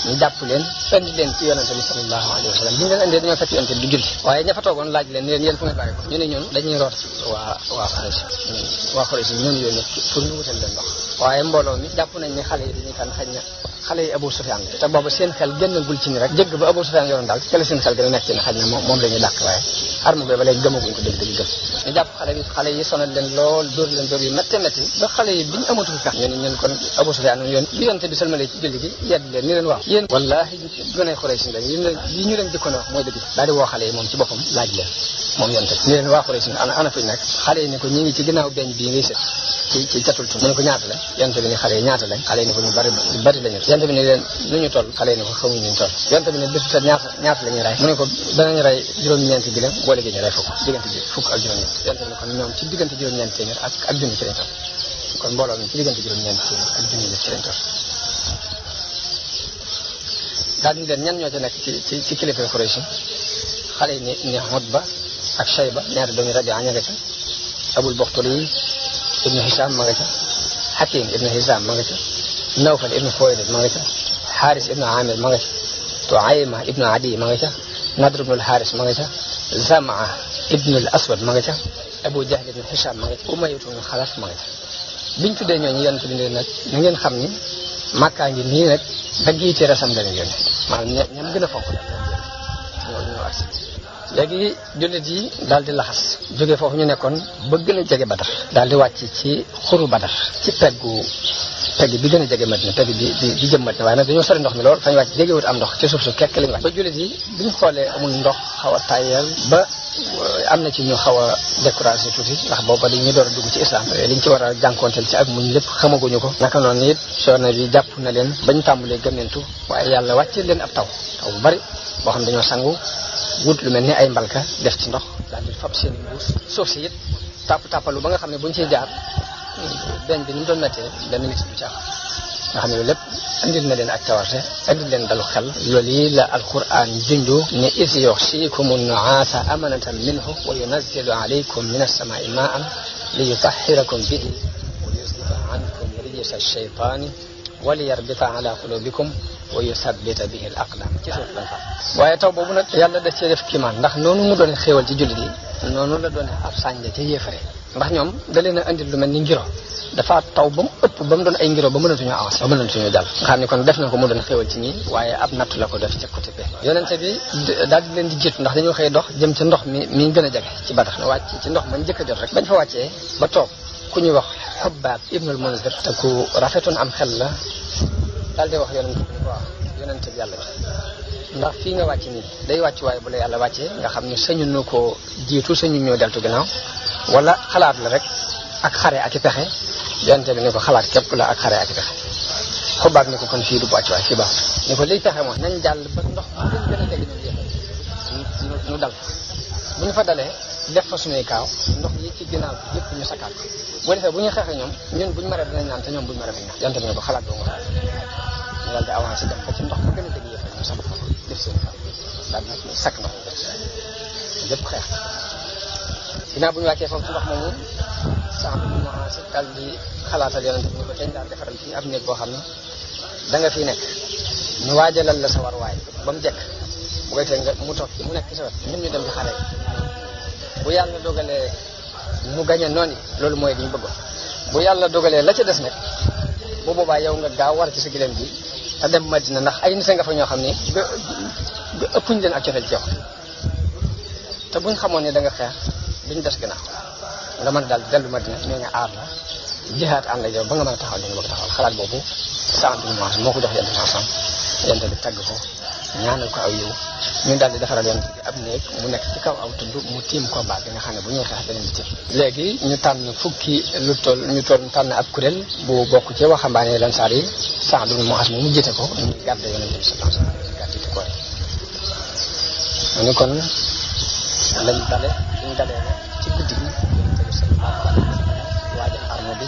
ñu jàpp leen indi leen ci yonente bi sallallahu alayhi wa sallam bi ñu leen indee dañoo fekk yonente bi du julli waaye ña fa toogoon laaj leen ne leen yéen fu ngeen bàyyi ko ñu ne ñun dañuy root waa Quraysh ñun yónni pour ñu wutal leen ndox waaye mbooloo mi jàpp nañ ne xale yi dañuy kan xaj na xale yi Abu Sufyaan te boobu seen xel génnagul ci ni rek jëgg ba Abu Sufyaan yoroon daal ci la seen xel gën a nekk ci ne xaj na moom la ñuy dàq waaye arme bi ba léegi gëmaguñ ko dëgg gëm ñu jàpp xale yi sonal leen lool dóor leen dóor yu métti métti ba xale yi biñu amatul sax ñun kon Abu Sufyaan yoon bi yonte bi salmale ci julli gi yedd leen ni leen waaw yéen wallaahi gën a Quraysh yi ñu leen jëkkoon a wax mooy dëgg daal di woo xale yi moom ci boppam laaj leen moom yonte ni leen waa Quraysh ana fuñ nekk xale yi ne ko ñi ngi ci ginnaaw beñ bii ngay sët ci catul tu mu ne ko ñaata la yonte bi ne xale yi ñaata lañ xale yi ne ko ñu bari lañu yonte bi ne leen nu ñu toll xale yi ne ko xamuñ ñu toll yonte bi ne bés bu ñaata la ñuy rey mu ne ko danañu rey juróom-ñeenti gileem boole gi ñu rey diggante fukk ak juróom-ñeent yonte bi ne kon ñoom ci diggante juróom-ñeenti téeméer ak junni ci lañ toll kon mbooloo mi ci diggante juróom-ñeenti téeméer ak junni ci lañ toll daal di leen ñan ñoo ci nekk ci kilifa Quraysh xale yi ne Utba ak Shayba ñaari doomi Rabi'a ña nga ca Abul Bakhtari ibnu Hisham ma nga ca Hakim ibnu Hisham ma nga ca Nawfal ibnu Khuwaylid ma nga ca Haris ibnu Amir ma nga ca Tuayma ibnu Adi ma nga ca Nadr ibnu al-Haris ma nga ca Zam'a ibnu al-Aswad ma nga ca Abu Jahl ibnu Hisham ma nga ca Umayya ibnu Khalaf ma nga ca biñ tuddee ñooñu yonent bi ne nag na ngeen xam ni Makka ngi nii nag dagg yi téere sam lañu yónni maanaam ñam gën a fonk ñoo agsi léegi jullit yi daal di laxas jóge foofu ñu nekkoon ba gën a jege Badar daal di wàcc ci xuru Badar ci pegg bi gën a jege Madina pegg bi jëm Madina waaye nag dañoo sori ndox mi lool fañ wàcc jegewut am ndox ci suuf su kekk lañu wàcc ba jullit yi biñ xoolee amul ndox xaw a tàyyeel ba am na ci ñu xaw a découragé tuuti ndax booba dañuy door a dugg ci islam liñ ci war a jànkoonteel ci ak muñ lépp xamaguñu ko naka noonu it coono bi jàpp na leen bañ tàmbalee gëmmentu waaye yàlla wàcce leen ab taw bu bari boo xam dañoo sangu wut lu mel ni ay mbalka def ci ndox daal di fab seen i mbuus suuf si it tàppalu ba nga xam ne buñ ciy jaar beñ bi ni mu doon méttee benn nit bu ci am nga xam ne loolu lépp andil na leen ak tawarte andil leen dalu xel loolu yi la alquran jundu ne is yughshikum an-nu'asa amanatan minhu wa yunazzilu alaykum min as-sama'i ma'an li yutahhirakum bihi wa yuzhiba ankum rijsa ash-shaytani wa liyarbita ala qulubikum wa yuthabbita bihi al-aqdam ci suuf lañ fa waaye taw boobu nag yàlla daf cee def kiimaan ndax noonu mu doon xéewal ci jullit yi noonu la doon ab sànja ca yéefare ndax ñoom da leen a andil lu mel ni ngiro dafa taw ba mu ëpp ba mu doon ay ngiro ba mënatuñoo avancé ba mënatuñoo jàll nga xam ne kon def na ko mu doon xéewal ci ñi waaye ab natt la ko def ca côté bi yonente bi daal di leen di jiitu ndax dañoo xëy dox jëm ca ndox mi gën a jege ci Badar na wàcc ci ndox mañ jëkk a jot rek bañ fa wàccee ba toog ku ñuy wax Hubbaab ibnul Munzir te ku rafetoon am xel la daal di wax yonente bi waaw yonente bi yàlla bi ndax fii nga wàcc nii day wàcc waaye bu la yàlla wàccee nga xam ne sañu nu ko jiitu sañu ñoo deltu ginnaaw wala xalaat la rek ak xare ak i pexe yonente bi ne ko xalaat képp la ak xare ak i pexe Xubaab ne ko kon fii du wàcc waaye fii baax ne ko liy pexe moom nañ jàll ba ndox mu gën a jege ñu dal bu ñu fa dalee def fa suñuy kaaw ndox yi ci ginnaaw bi yëpp ñu sakkaat ko bu defee bu ñu xeexee ñoom ñun buñu maree dinañ naan te ñoom buñu maree dañ naan yonente bi ne ko xalaat boobu nga ñu daal di avancé dem ba ci ndox mu gën a jege yëpp ñu sakk fa def seen kaaw daal di sakk ndox yëpp xeex ginnaaw bu ñu wàccee foofu ci ndox moomu sax bi mu avancé daal di xalaatal yonente bi ne ko dañ daal defaral fii ab néeg boo xam ne da nga fii nekk ñu waajalal la sa war waay ba mu jekk bu koy tee nga mu toog mu nekk ci sa wet ñun ñu dem di xare bu yàlla dogalee mu gañe noonu loolu mooy li ñu bëggoon bu yàlla dogalee la ca des nag bu boobaa yow nga gaaw war ci sa gileem bi te dem Madina ndax ay nit nga fa ñoo xam ne ëppuñ leen ak cofeel ci yow te buñ xamoon ne da nga xeex duñ des gannaaw nga mën daal dellu Madina ñoo nga aar la jihaat ànd ak yow ba nga mën a taxaw li nga bëgg taxawal xalaat boobu sant bi moo ko jox yonte bi sam yonte bi tagg ko ñaanal ko aw yiw ñu daal di defaral yonte bi ab néeg mu nekk ci kaw aw tund mu tiim combat bi nga xam ne bu ñuy xeex beneen bi tiim léegi ñu tànn fukki ñu tànn ab kuréel bu bokk ci waxambaane Ansaar yi Saad ibn Muaz mu jiite ko ñu gàdde yonente bi sallallahu alayhi wasallam gàddite ko ni kon lañ dalee ci guddi gi waajal arme bi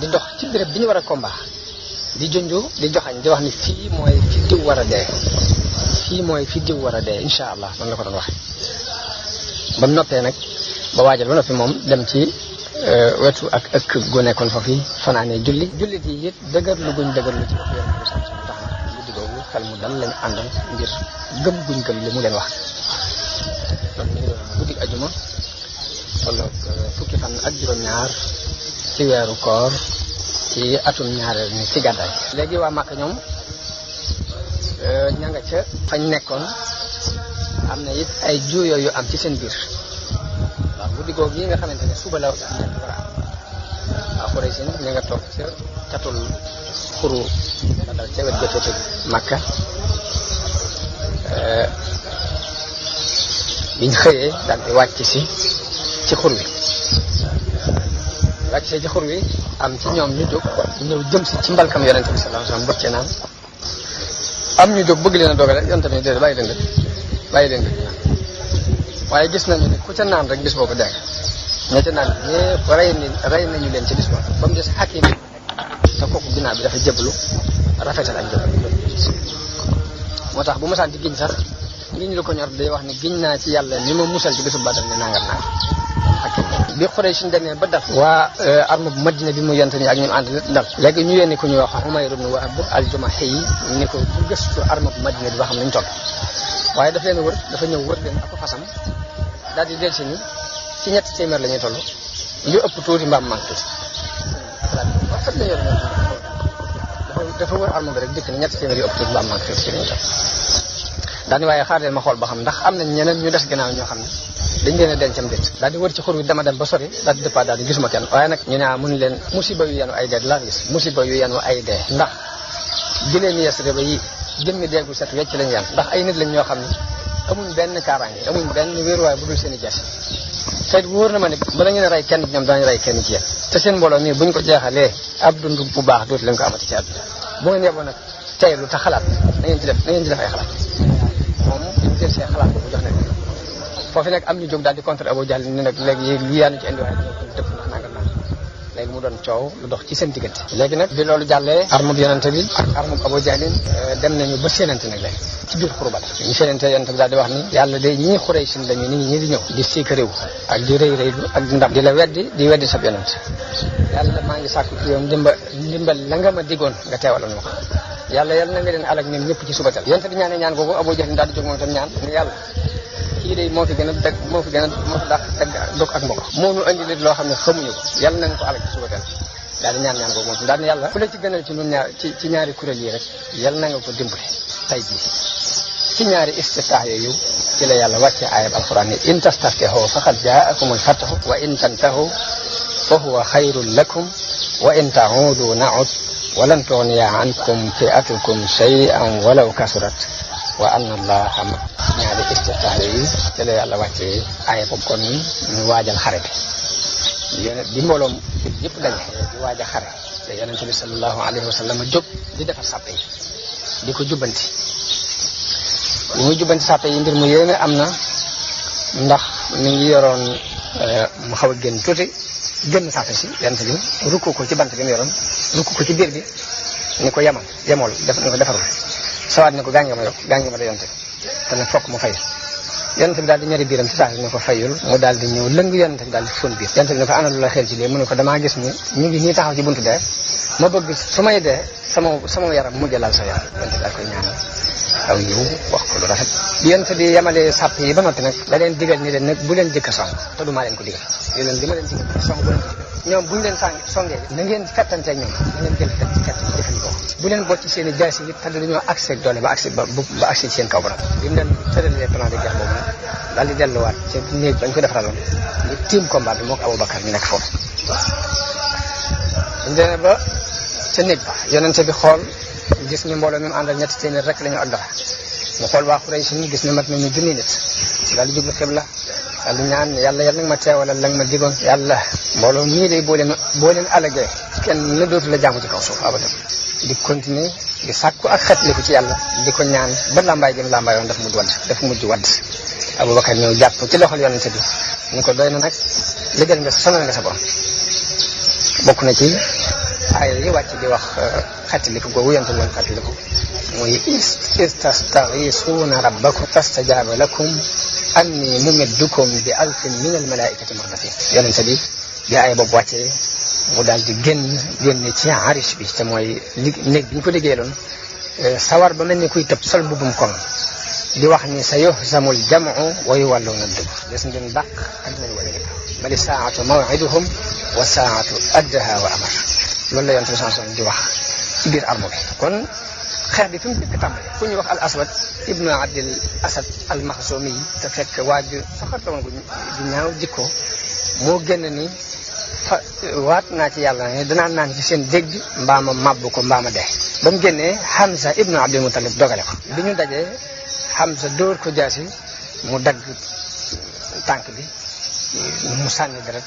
di dox ci béréb bi ñu war a combat di junju di joxañ di wax ni fii mooy fi diw war a dee fii mooy fi diw war a dee insha allah man la ko doon waxe ba mu noppee nag ba waajal ba noppi moom dem ci wetu ak ëkk gu nekkoon fa fii fanaanee jullit yi it dëgërlu guñ dëgërlu ci wax yoon bi sam tax na guddi googu xel mu dal lañu àndal ngir gëm guñ gëm li mu leen wax kon ñu ngi doon guddi ajuma wala fukki fan ak juróom-ñaar ci weeru koor ci atum ñaareel ni ci gàddaay léegi waa Màkka ñoom ña nga ca fañ nekkoon am na it ay juuyoo yu am ci seen biir waaw guddi googu yi nga xamante ne suba la war a am waaw Quraysh ña nga toog ca catul xuru ba dal ca wet gëtëtu Màkka biñ xëyee daal di wàcc si ci xur wi wàcc see ci xur wi am ci ñoom ñu jóg ñëw jëm si ci mbalkam yonente bi sallallahu alayhi wasallam bëgg cee naan am ñu jóg bëgg leen a dogale yonente bi déedéet bàyyi leen waaye gis nañu ne ku ca naan rek bis boobu dee ña ca naan ñëpp rey nañu leen ci bis boobu ba mu des Hakim te kooku ginnaaw bi dafa jëblu rafetal ak jëblu moo tax bu ma saan di giñ sax ngiñ lu ko ñor day wax ne giñ naa ci yàlla ni ma musal ci bisu Badar ne nangam naa bi Quraysh suñ demee ba dal waa arme bu Madina bi mu yent ni ak ñu ànd dal léegi ñu yónni ku ñuy wax Umayr ibn Wahb al-Jumahi ni ko bu gëstu arme bu Madina bi ba xam nañ toll waaye daf leen wër dafa ñëw wër leen ak fasam daal di del si ni ci 300 la ñuy toll yu ëpp tuuti mbaam manqué dafa wër arme bi rek dikk ni 300 yu ëpp tuuti mbaam manqué ci lañu toll daani waaye xaar leen ma xool ba xam ndax am nañ ñeneen ñu des gannaaw ñoo xam ne dañ leen a dencam déet daal di wër ci xur wi dama dem ba sori daal di départ daal di gisuma kenn waaye nag ñu ne mun leen musiba yu yenu ay dee laa gis musiba yu yenu ay dee ndax jëlee ni Yasriba yi jëmmi deegu set wecc lañu yan ndax ay nit lañ ñoo xam ne amuñ benn kaaraange amuñ benn wéeruwaay bu dul seen i jees te wóor na ma ne bala ngeen a rey kenn ñoom daañu rey kenn ci yéen te seen mbooloo mii buñ ko jeexalee ab dund bu baax dootu leen ko amati ci àdduna bu ngeen yeboo nag teylu te xalaat na ngeen ci def ay xalaat moom ñu jël seen xalaat boobu jox nañ foofu nag am ñu jóg daal di contre Abu Jahl ni nag léegi lii yaa ñu ci indi waaye dañoo ko dëpp ndax nangam naa léegi mu doon coow lu dox ci seen diggante léegi nag bi loolu jàllee armub yonente bi ak armub Abu Jahl dem nañu ba séenante nag léegi ci biir xurba ñu séenante yonente bi daal di wax ni yàlla day ñii Quraysh lañu nit ñi di ñëw di siika réew ak di rëy rëylu ak di ndam di la weddi sab yonente yàlla maa ngi sàkku ci yow ndimbal la nga ma digoon nga teewaloon ma ko yàlla na nga leen alak ñoom ñëpp ci subatal yonente bi ñaan googu Abu Jahl daal di jóg moom tam ñaan ni yàlla kii de moo fi gën a dàq teg dog ak mbokk moo ñu andi nit loo xam ne xamuñu ko yàlla nañ ko alak ci suba teel daal di ñaan boobu moom daal di yàlla ku la ci gënal ci ñun ñaar ci ñaari kuréel yi rek yàlla na nga ko dimbali tay jii ci ñaari istiftaax yooyu ci la yàlla wàcce ayab alquran ni in tastaftihu faqad jaakumul fathu wa in tantahu fa huwa xayrun lakum wa in ta'udu na'ud wa lan tughniya ankum fi'atukum shay'an walaw kasurat wa anna allaha ma ñaari istiftaax yi ci la yàlla wàccee aaya boobu kon ñu waajal xare bi mbooloom yëpp daje di waajal xare te yonente bi sallallahu alayhi wa sallam jóg di defar sàppe yi di ko jubbanti li muy jubbanti sàppe yi mbir mu yéeme am na ndax mi ngi yoroon mu xaw a génn tuuti génn sàppe si yonente bi rukku ko ci bant bi mu yoroon rukku ko ci biir bi ni ko yemool ni ko defarul sawaat ne ko gaa ngi ma da yonte te nag fokk mu fay yonte bi daal di ñari biiram ci saa ne ko fayul mu daal di ñëw lëng yonte bi daal di fóon biir yonte bi ne ko ana lu la xel ci lii mu ne ko damaa gis ni ñu ngi nii taxaw ci buntu dee ma bëgg su may dee sama yaram mujj laal sa yaram yonte bi daal koy ñaanal aw yiw wax ko lu rafet bi yonte bi yemale sàpp yi ba noppi nag da leen digal ni leen nag bu leen jëkk a song te du maa leen ko digal li ma leen digal song bu leen ko digal ñoom buñu leen songee na ngeen fettanteeg ñoom na ngeen jël fett jëfandikoo bu leen bot ci seen i jaasi yi te dañoo accès doole ba accès ci seen kaw ba nag bi mu leen tëralee plan de guerre boobu nag daal di delluwaat ci néeg bañ ko defaraloon ñu tiim combat bi moo ko Aboubacar ñu nekk foofu buñu demee ba ca néeg ba yonente bi xool gis ni mbooloo mi mu àndal 300 rek la ñu ak dara mu xool waa Quraysh ni gis ni mat nañu junni nit daal di jublu xibla daal di ñaan yàlla nag ma teewalal la nga ma digoon yàlla mbooloo mii day boo leen alagee kenn la dootu la jaamu ci kaw suuf abadan di continuer di sàkku ak xetliku ci yàlla di ko ñaan ba lambaay gi mu lambaayoon dafa mujj wadd Abubakar ñëw jàpp ci loxol yonente bi ni ko doy na nag liggéey nga sonal nga sa borom bokk na ci ay yi wàcc di wax xetliku googu yonente woon xetliku muy istastaghisuuna rabbakum fastajaaba lakum anni mumiddukum bi alfin min al malaikati murdafin yonente bi bi ay boobu wàccee mu daal di génn ci arish bi te mooy néeg bi ñu ko liggéeyaloon sawar ba mel ni kuy tëb sol mbubum koŋ di wax ni sa yuhzamul jam'u wa yuwalluuna dubur des ngeen dàq ak nañ wala yëpp bali saatu maw'iduhum wa saatu addaha wa amar loolu la yonent bi sanson di wax ci biir armo bi kon xeex bi fi mu dëkk tàmbale ku ñuy wax al aswad ibnu abdil asad al maxzumi te fekk waaju soxartoon gu ñaaw jikko moo génn ni waat naa ci yàlla ne danaa naan ci seen dégg mbaama màbb ko mbaama dee ba mu génnee Hamza ibnu Abdul Muttalib dogale ko bi ñu dajee Hamza dóor ko jaasi mu dagg tànk bi mu sànni deret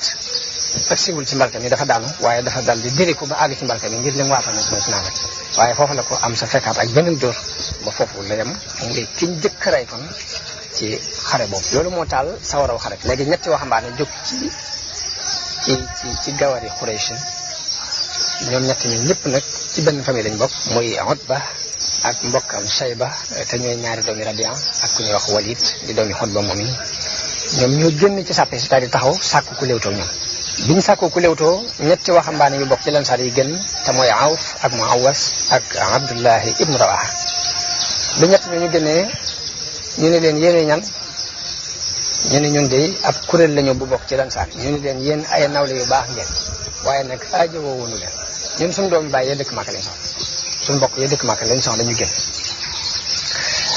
ak siwul ci mbalka mi dafa daanu waaye dafa dal di diri ko ba àgg ci mbalka mi ngir li mu waatoon mooy ci naan rek waaye foofu la ko am sa fekkaat ak beneen dóor ba foofu la yem ngay kiñ jëkk rey kon ci xare boobu loolu moo taal sawaraw xare léegi ñetti waxambaane jóg ci gawari Quraysh ñoom ñëpp nag ci benn famille lañ bokk muy Utba ak mbokkam Shayba te ñooy ñaari doomi Rabi'a ak ku ñuy wax Walid di doomi Utba moom yi ñoom ñoo génn ci sàppe si di taxaw sàkku ku léewtoo ñoom biñ sàkku ku léewtoo ñetti waxambaane yu bokk ci Ansaar yi gën te mooy Awf ak Muawas ak Abdullahi ibnu Rawaha bi ñett ñu génnee ñu ne leen yéene ñan ñu ne ñun de ab kuréel lañu bu bokk ci Ansaar ñu ne leen yéen ay nawle yu baax ngeen waaye nag aajo woowunu leen ñun suñu doomu baay yee dëkk Màkka lañ soxla suñu mbokk yee dëkk Màkka lañ soxla ñu génn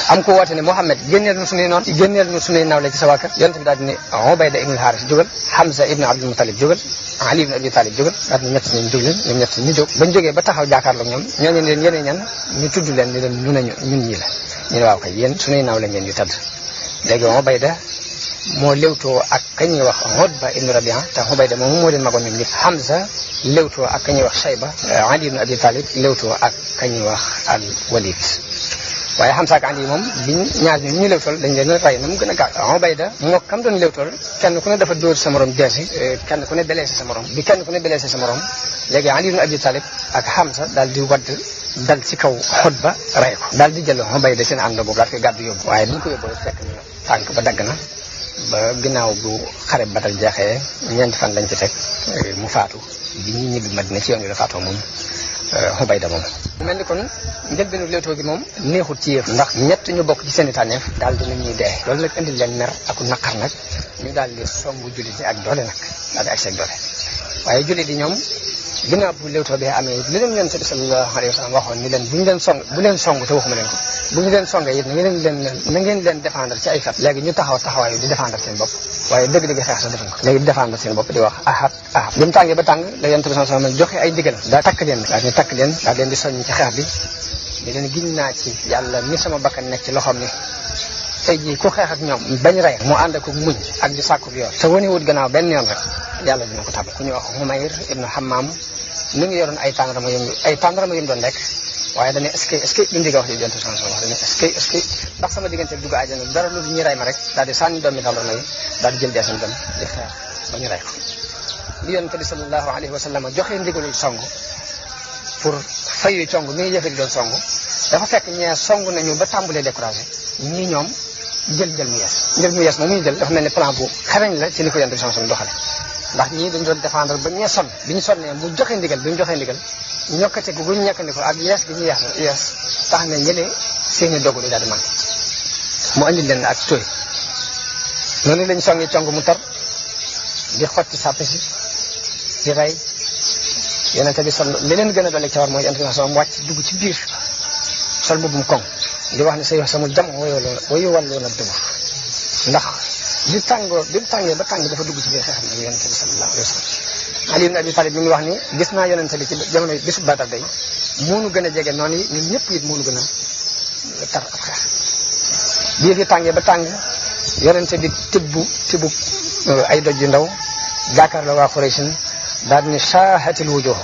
am ko woote ne Muhammad génneel nu suñuy noonu génneel nu suñuy nawle ci sa waa kër yonent bi daal di ne Ubayda ibn al-Haris jógal Hamza ibn Abdul Muttalib jógal Ali ibn Abi Talib jógal daal di ñett ñi jóg leen ñoom ñett ñu jóg bañ jógee ba taxaw jàkkaarloog ñoom ñooñu leen yéene ñan ñu tudd leen ni leen ñun ñii la ñu ne waaw kay yéen suñuy nawle ngeen yu tëdd léegi Ubayda moo léwtoo ak kañuy wax Utba ibn Rabi'a te Ubayda moom moo leen magoon ñoom ñëpp Hamza léwtoo ak kañuy wax Shayba Ali ibn Abi Talib léwtoo ak kañuy wax al Walid waaye Hamza ak Ali moom biñ ñaar ñu léwtool dañ leen rey na mu gën a gaaw Ubayda moo kam doon léwtool kenn ku ne dafa dóor sa morom jeesi kenn ku ne blessé sa morom bi kenn ku ne blessé sa morom léegi Ali ibn Abi Talib ak Hamza daal di wadd dal ci kaw Utba rey ko daal di jël Ubayda seen ànd boobu daal koy gàddu yóbbu waaye bi ñu ko yóbboo fekk na tànk ba dagg na ba ginnaaw bu xare Badar jeexee ñeenti fan lañ ci teg mu faatu bi ñuy ñibbi Madina ci yoon wi la faatoo moom Ubayda moom mel ni kon njëlbeenu léewtoo gi moom neexut ci yëf ndax ñett ñu bokk ci seen i tànneef daal dina ñuy dee loolu nag indil leen mer ak naqar nag ñu daal di songu jullit yi ak doole nag daal di agsi ak doole waaye jullit yi ñoom ginnaaw bu léewtoo bee amee li leen yonent bi sallallahu alayhi wa sallam waxoon ni leen bu leen song te waxuma leen ko bu ñu leen songee it na ngeen leen défendre ci ay fat léegi ñu taxawaayu di défendre seen bopp waaye dëgg-dëgg xeex sax defuñ ko léegi di défendre seen bopp di wax ahad bi mu tàngee ba tàng la yonent bi sallallahu alayhi wa sallam joxe ay ndigal daa takk leen daal leen di soññ ci xeex bi di leen giñ naa ci yàlla ni sama bakkan nekk ci loxoom ni tey jii ku xeex ak ñoom bañ rey mu ànd ak muñ ak di sàkku yoon te wane wut gannaaw benn yoon rek yàlla dina ko tàbbal ku ñu wax Humayr ibnu Hammam mi ngi yoroon ay tàndarama yu doon lekk waaye dañu est-ce que li nga wax ci jontu sanso wax dañu est-ce que ndax sama diggante dugg àjjana dara lu ñuy rey ma rek daal di sànni doomi tàndarma yi daal di jël deesam dem di xeex ba ñu rey ko li yonent bi sallallahu alayhi wa sallam joxe ndigalul song pour fayu cong mi ngi yëfe di doon song dafa fekk ñee song nañu ba tàmbalee découragé ñii ñoom jël mu yees moom mu ñu jël dafa mel ni plan bu xarañ la ci li ko yonent bi sanso doxale ndax ñii dañu doon défendre ba ñee sonn bi ñu sonnee mu joxe ndigal ñokkate gu ñu ñàkkandi ko ak yees gi ñu yees tax na ñële seeni dogu di daal di manqué mu andi leen ak tooy noonu lañ songi cong mu tar di xotti sàppe si di rey yonente bi sol li leen gën a doole ca war mooy intervention mu wàcc dugg ci biir sol mbubbum koŋ di wax ne sa yox samul jam wayu wàllu na dugg ndax bi mu tàngee ba tàng dafa dugg ci biir xeexam nag yonente bi sallallahu alayhi wa sallam Ali ibn Abi Talib mi ngi wax ni gis naa yonente bi ci jamono bisu Badar day moonu gën a jege noonu yi ñun ñëpp it moonu gën a tar ab xeex bii fi tàngee ba tàng yonente bi tibbu ay doj yu ndaw jàkkaar la waa Quraysh daal di ne shaahatil wujuh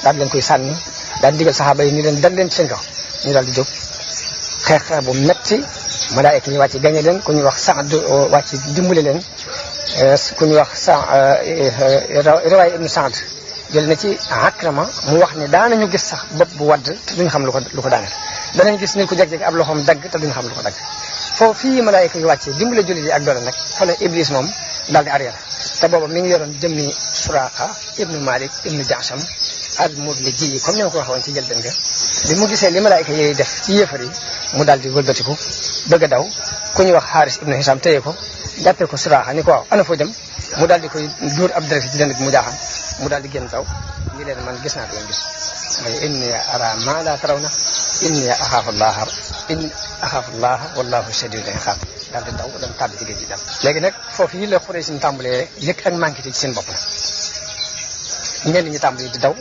daal di leen koy sànni daal digal saxaaba yi ni leen dal leen ci seen kaw ñu daal di jóg xeex bu metti malaayika ñu wàcc gañe leen ku ñu wax Saad wàcc dimbali leen ku ñu wax riwaaya ibnu Saad jël na ci Akrama mu wax ne daanañu gis sax bopp bu wadd te duñu xam lu ko daaneel danañ gis nit ku jeg-jeg ab loxoom dagg te duñu xam lu ko dagg foofu fii malaayika yi wàccee dimbali jullit yi ak doole nag fa la Iblis moom daal di arrière te booba mi ngi yoroon jëmmi Suraaqa ibnu Malik ibnu Jaasam al Mudliji yi comme ni ma ko waxoon ci jëlbeen nga bi mu gisee li malaayika yi def ci yéefar yi mu daal di wëlbatiku bëgg a daw ku ñuy wax Xaaris ibnu Hisam téye ko jàppee ko Suraaqa ni ko waaw ana foo jëm mu daal di koy dóor ab direct ci dënd bi mu jaaxam mu daal di génn daw ñi leen man gis naa leen gis mooy inni ara ma la tarawna inni axaafu llaha wallahu shadidul iqaab daal di daw dem tàbbi ci géej gi dem léegi nag foofu yi la xuree sin tàmbalee yëg ak manqué ci seen bopp la ñenn ñi tàmbali di daw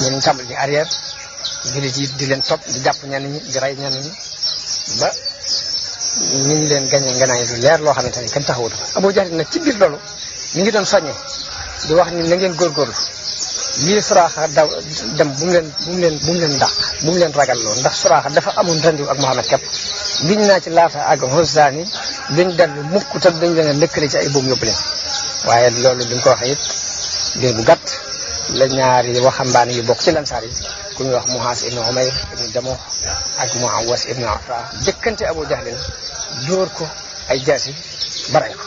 ñenn ñi tàmbali di arrière jullit yi di leen topp di jàpp ñenn ñi di rey ñenn ñi ba ñu ngi leen gañe nganaay lu leer loo xamante ni kenn taxawutu Abu Jahl nag ci biir loolu mi ngi doon soññee di wax ni na ngeen góorgóorlu lii Suraaxa daw dem bu mu leen dàq bu mu leen ragal loolu ndax Suraaxa dafa amoon rendiw ak Muhammad képp giñ naa ci Laata ak Uzza ni duñ dellu mukk te duñ leen a lëkkale ci ay buum yóbbu leen waaye loolu bi mu ko waxee it diir bu gàtt la ñaari waxambaane yu bokk ci lansaar yi ku ñuy wax Muhaas ibnu Umayr ibnu Jamuh ak Muawas ibnu Afra jëkkante Abu Jahlin dóor ko ay jaasi ba rey ko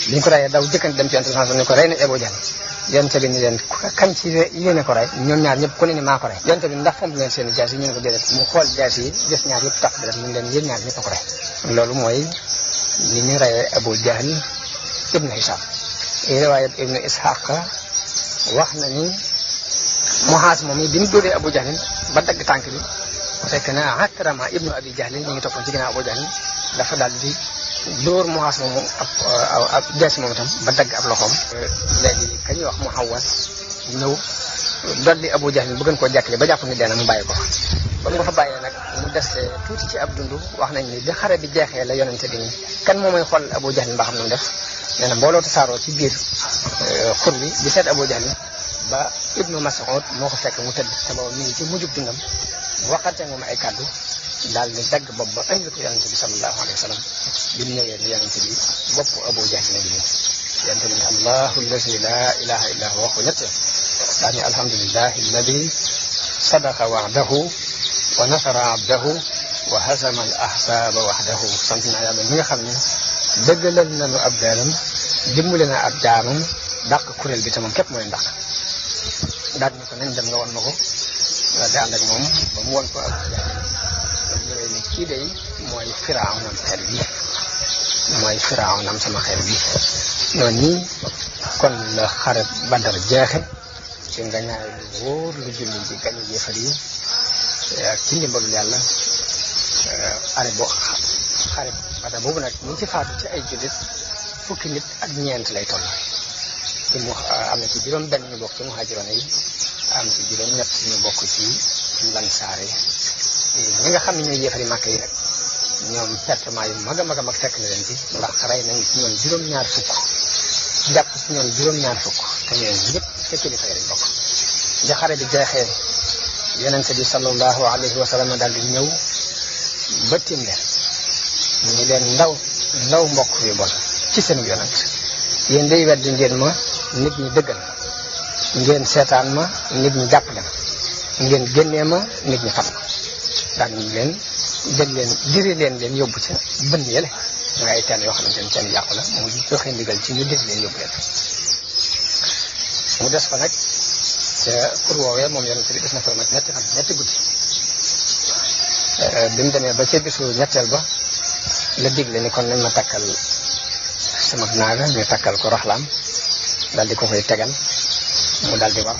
bi ñu ko reyee daw jëkkante dem ci Yonent bi ne ko rey nañ Abu Jahl Yonent bi ni leen kañ ci yéene ko rey ñoom ñaar ñëpp ku ne ni maa ko rey Yonent bi ndax fomp ngeen seen jaas yi ñu ne ko déedéet mu xool jaas yi gis ñaar yëpp tax bi def ñu leen yéen ñaar ñëpp a ko rey loolu mooy ni ñu reyee Abu Jahl ibnu Hisam riwaaya ibnu Ishaq wax na ni Muhaas moom yi bi mu dóoree Abu Jahl ba dagg tànk bi fekk na Akrama ibnu Abi Jahl ñu ngi toppoon ci ginnaaw Abu Jahl dafa daal di dóor Muhaas moomu ab jaasi moom itam ba dagg ab loxoom léegi kañ wax Muawas ñëw dolli Abu Jahl bu gën koo jàkkale ba jàpp ni dee na mu bàyyi ko ba mu ko fa bàyyee nag mu des tuuti ci ab dund wax nañ ni bi xare bi jeexee la yonente bi ni kan moo may xool Abu Jahl ba xam ne mu def nee na mbooloo tasaaroo ci biir xur bi di seet Abu Jahl ba Ibnu Mas'ud moo ko fekk mu tëdd te boobu mi ngi ci mujjub dundam waxante moom ay kàddu daal di dagg bopp ba indi ko yonente bi sallallahu alayhi wa sallam bi mu ñëwee ni yonente bi bopp Abu Jahl la ngi nii yonente bi ne allahu allazi la ilaha illa huwa waxu ñette daa ni alhamdulillahi alladi sadaqa wa'dahu wa nasara abdahu wa hazama al ahzaba wahdahu sant naa yàlla mi nga xam ne dëggalal nañu ab jaamam dimbali na ab jaamam dàq kuréel bi te moom képp mooy dàq daal ni ko nañ dem nga won ma ko di ànd ak moom ba mu won ko Abu Jahl ñëwee ni kii day mooy Firawnam xeet bi mooy Firawnam sama xeet bi noonu nii kon la xare Badar jeexe ci nga ñaay lu wóor lu julli ji gañu yéefar yi ak ci ndimbalul yàlla xare Badar boobu nag ñu ci faatu ci ay jullit fukki nit ak ñeent lay toll ci mu am na ci juróom benn ñu bokk ci muhaajiroon yi am ci juróom ñett ñu bokk ci lansaar yi ñi nga xam ne ñooy yéefari Màkka yi nag ñoom pertement yu mag a mag a mag fekk na leen ci ndax rey nañ ci ñoom juróom-ñaar fukk jàpp ci ñoom juróom-ñaar fukk te ñoom ñëpp ca kilifa yi lañ bokk ja xare bi jeexee yonente bi sallallahu alayhi wa sallam daal di ñëw ba tiim leen ñu leen ndaw mbokk yu bon ci seen yonent yéen day weddi ngeen ma nit ñi dëggal ngeen seetaan ma nit ñi jàppale ma ngeen génnee ma nit ñi xam ma daal ñu leen jël leen diri leen yóbbu ci bënn yële nga ay teen yoo xamante ne teen yàqu la mu joxe ndigal ci ñu diri leen yóbbu leen mu des fa nag ca pour woowee moom yonent bi des na fa mat ñetti guddi bi mu demee ba ca bisu ñetteel ba la digle ni kon nañ ma takkal sama naaga ñu takkal ko raxlaam daal di ko koy tegal mu daal di war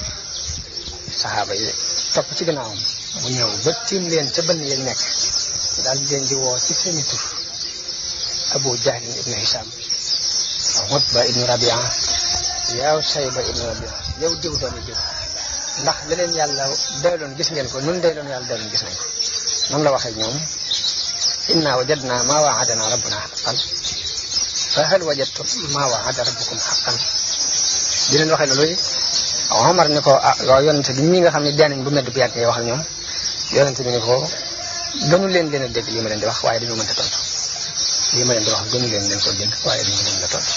saxaaba yi topp ci gannaawam mu ñëw ba tiim leen ca bënn yéen nekk daal di leen di woo ci seeni tur Abu Jahl ibnu Hisam Utba ibnu Rabia yow Sayba ibnu Rabia yow diw doomi diw ndax la leen yàlla doyloon gis ngeen ko nun doyloon yàlla doyloon gis nañ ko noonu la waxee ñoom inna wajadna ma wa'adana rabbuna haqqan fa hal wajadtum ma wa'ada rabbukum haqqan di leen waxee loolu Omar ni ko yonente bi ñi nga xam ne dee nañ bu medd bu yàgg ngay wax ak ñoom yonente bi ni ko gënu leen a dégg lii ma leen di wax waaye dañoo mënta tontu lii ma leen di wax gënu leen ko dégg waaye dañu leen la tontu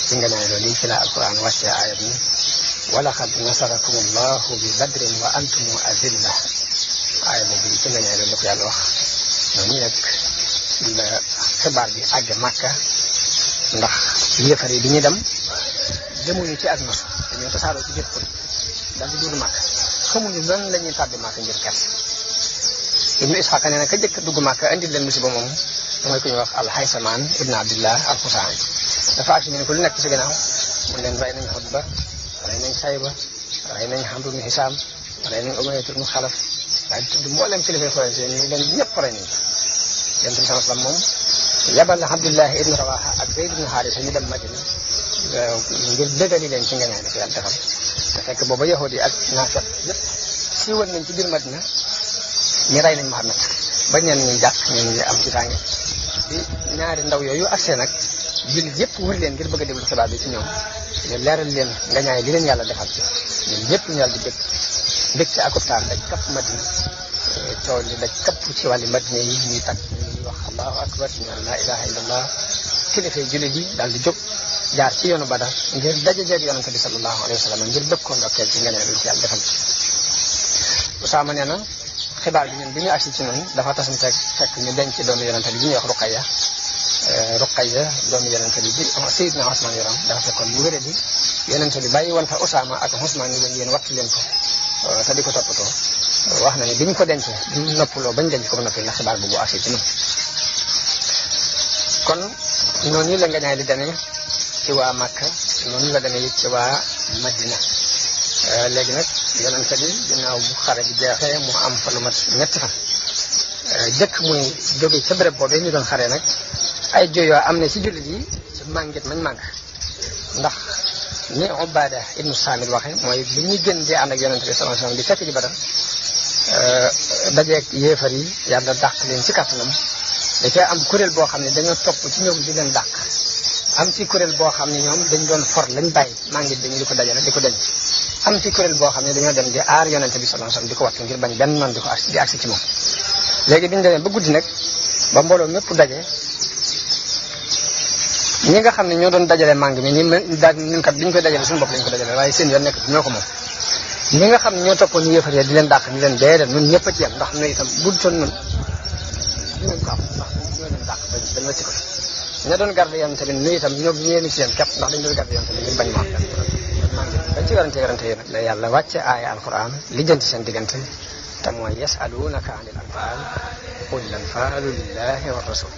ci nga naan loolu ci la alquran wàccee aayat ni wa laqad nasarakum allahu bi badrin wa antum azilla aaya boobu ci nga naan loolu la ko yàlla wax noonu nag la xibaar bi àgg Makka ndax yéefar yi bi ñu dem demuñu ci ak nos dañoo tasaaroo ci biir xol daal di dugg Makka xamuñu lan la ñuy tàbbi Makka ngir kers Ibnu Isxaaq nee na ka jëkk dugg Makka indi leen musiba moomu mooy ku ñuy wax al-Haysamaan ibn Abdillah al-Xusaani dafa ak ñu ne ko lu nekk ci gannaaw mu leen rey nañ Xutba rey nañ Sayba rey nañ Amru ibn Hisaam rey nañ Umayya ibn Xalaf daal di tudd mboolem kilifa Quraysh ñu leen ñëpp rey nañ Yonent bi sallallahu alayhi wa sallam moom yabal na Abdullah ibn Rawaha ak Zayd ibn Haarisa ñu dem Madina ngir dëggali leen ci ngëneel li ko yàlla defal te fekk booba yahudi yi ak naafeq yëpp siiwal nañ ci biir Madina ñu rey nañ Muhammad ba ñenn ñuy jàpp ñenn ñi am ci tànge bi ñaari ndaw yooyu accès nag jullit yëpp wër leen ngir bëgg a déglu xibaar bi ci ñoom ñu leeral leen nga ñaay li leen yàlla defal ñun ñëpp ñu yàlla di bëgg mbégte ak optaan daj kapp Madina coow li daj kapp ci wàllu Madina yi ñuy tag ñuy wax allahu akbar ñu naan laa ilaha illallah kilifay jullit yi daal di jóg jaar ci yoonu Badar ngir dajajeeg yonente bi sallallahu alayhi wa sallam ngir bëgg ko ndokkeel ci ngëneel li ci yàlla defal Usaama nee na xibaar bi ñun bi ñu agsi ci noonu dafa tasante fekk ñu denc doomu yonente bi ñuy wax Ruqayya doomu yonente bi Sayyidina Usmaan yoram dafa fekkoon bu wéré di yonente bi bàyyi woon fa Usaama ak Usmaan ñu leen yéen wattu leen ko te di ko toppatoo wax na ne bi ñu ko dencee bi ñu noppaloo bañ denc ko ba noppi la xibaar boobu agsi ci noonu kon noonu la nga ñaay di demee ci waa Makka noonu la demee it ci waa Madina léegi nag yonente bi ginnaaw bu xare bi jeexee mu am fa lu mat ñetti fan jëkk muy jóge ca béréb boobee ñu doon xare nag ay jooyoo am na ci jullit yi ci màngit mañ mànk ndax ni Ubaada ibnu Saamit waxe mooy bi ñuy gën di ànd ak yonente bi sallallahu alayhi wasallam di fekk ji Badar dajeeg yéefar yi yàlla dàq leen ci kàttanam da cee am kuréel boo xam ne dañoo topp ci ñoom di leen dàq am ci kuréel boo xam ne ñoom dañ doon for lañ bàyyi màngit dañu di ko dajale di ko denc am ci kuréel boo xam ne dañoo dem di aar yonente bi sallallahu alayhi wasallam di ko wattu ngir bañ benn noonu di ko di agsi ci moom léegi biñu demee ba guddi nag ba mbooloo mépp daje ñi nga xam ne ñoo doon dajale màng mi ñun kat biñ koy dajale suñu bopp lañ ko dajale waaye seen yoon nekk ñoo ko moom ñi nga xam ne ñoo toppoon yéefar di leen dàq di leen déedéet ñun ñëpp a ci yem ndax nu itam budtoon nun dinañ ko am ndax ñoo leen dàq bañ wàcc ko ña doon garde yonente bi nu itam ñoo ñeeni ci yem képp ndax dañ doon garde yonente bi ngir bañ ma dañ ci werante yi nag la yàlla wàcce aaya alquran lijjanti seen diggante te mooy yasalunaka anil anfaal qul lanfaalu lillahi wa rasul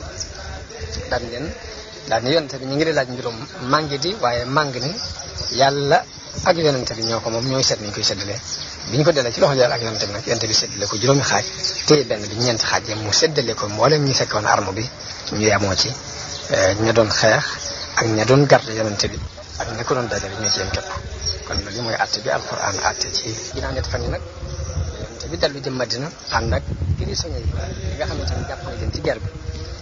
daal ni yonente bi ñu ngi di laaj mbirum màng di waaye màng ni yàlla ak yonente bi ñoo ko moom ñooy seet nañ koy séddalee bi ñu ko delee ci loxo yàlla ak yonente bi nag yonente bi séddale ko juróomi xaaj téye benn bi ñeenti xaaj yi mu séddale ko mboolem ñu fekkoon arme bi ñu yemoo ci ña doon xeex ak ña doon garde yonente bi ak ña ko doon dajale ñoo ci yem képp kon loolu mooy àtte bi alquran àtte ci ginnaaw ñetti fan yi nag yonente bi dellu jëm Madina ànd ak prisonniers yi nga xamante ni jàpp na leen ci guerre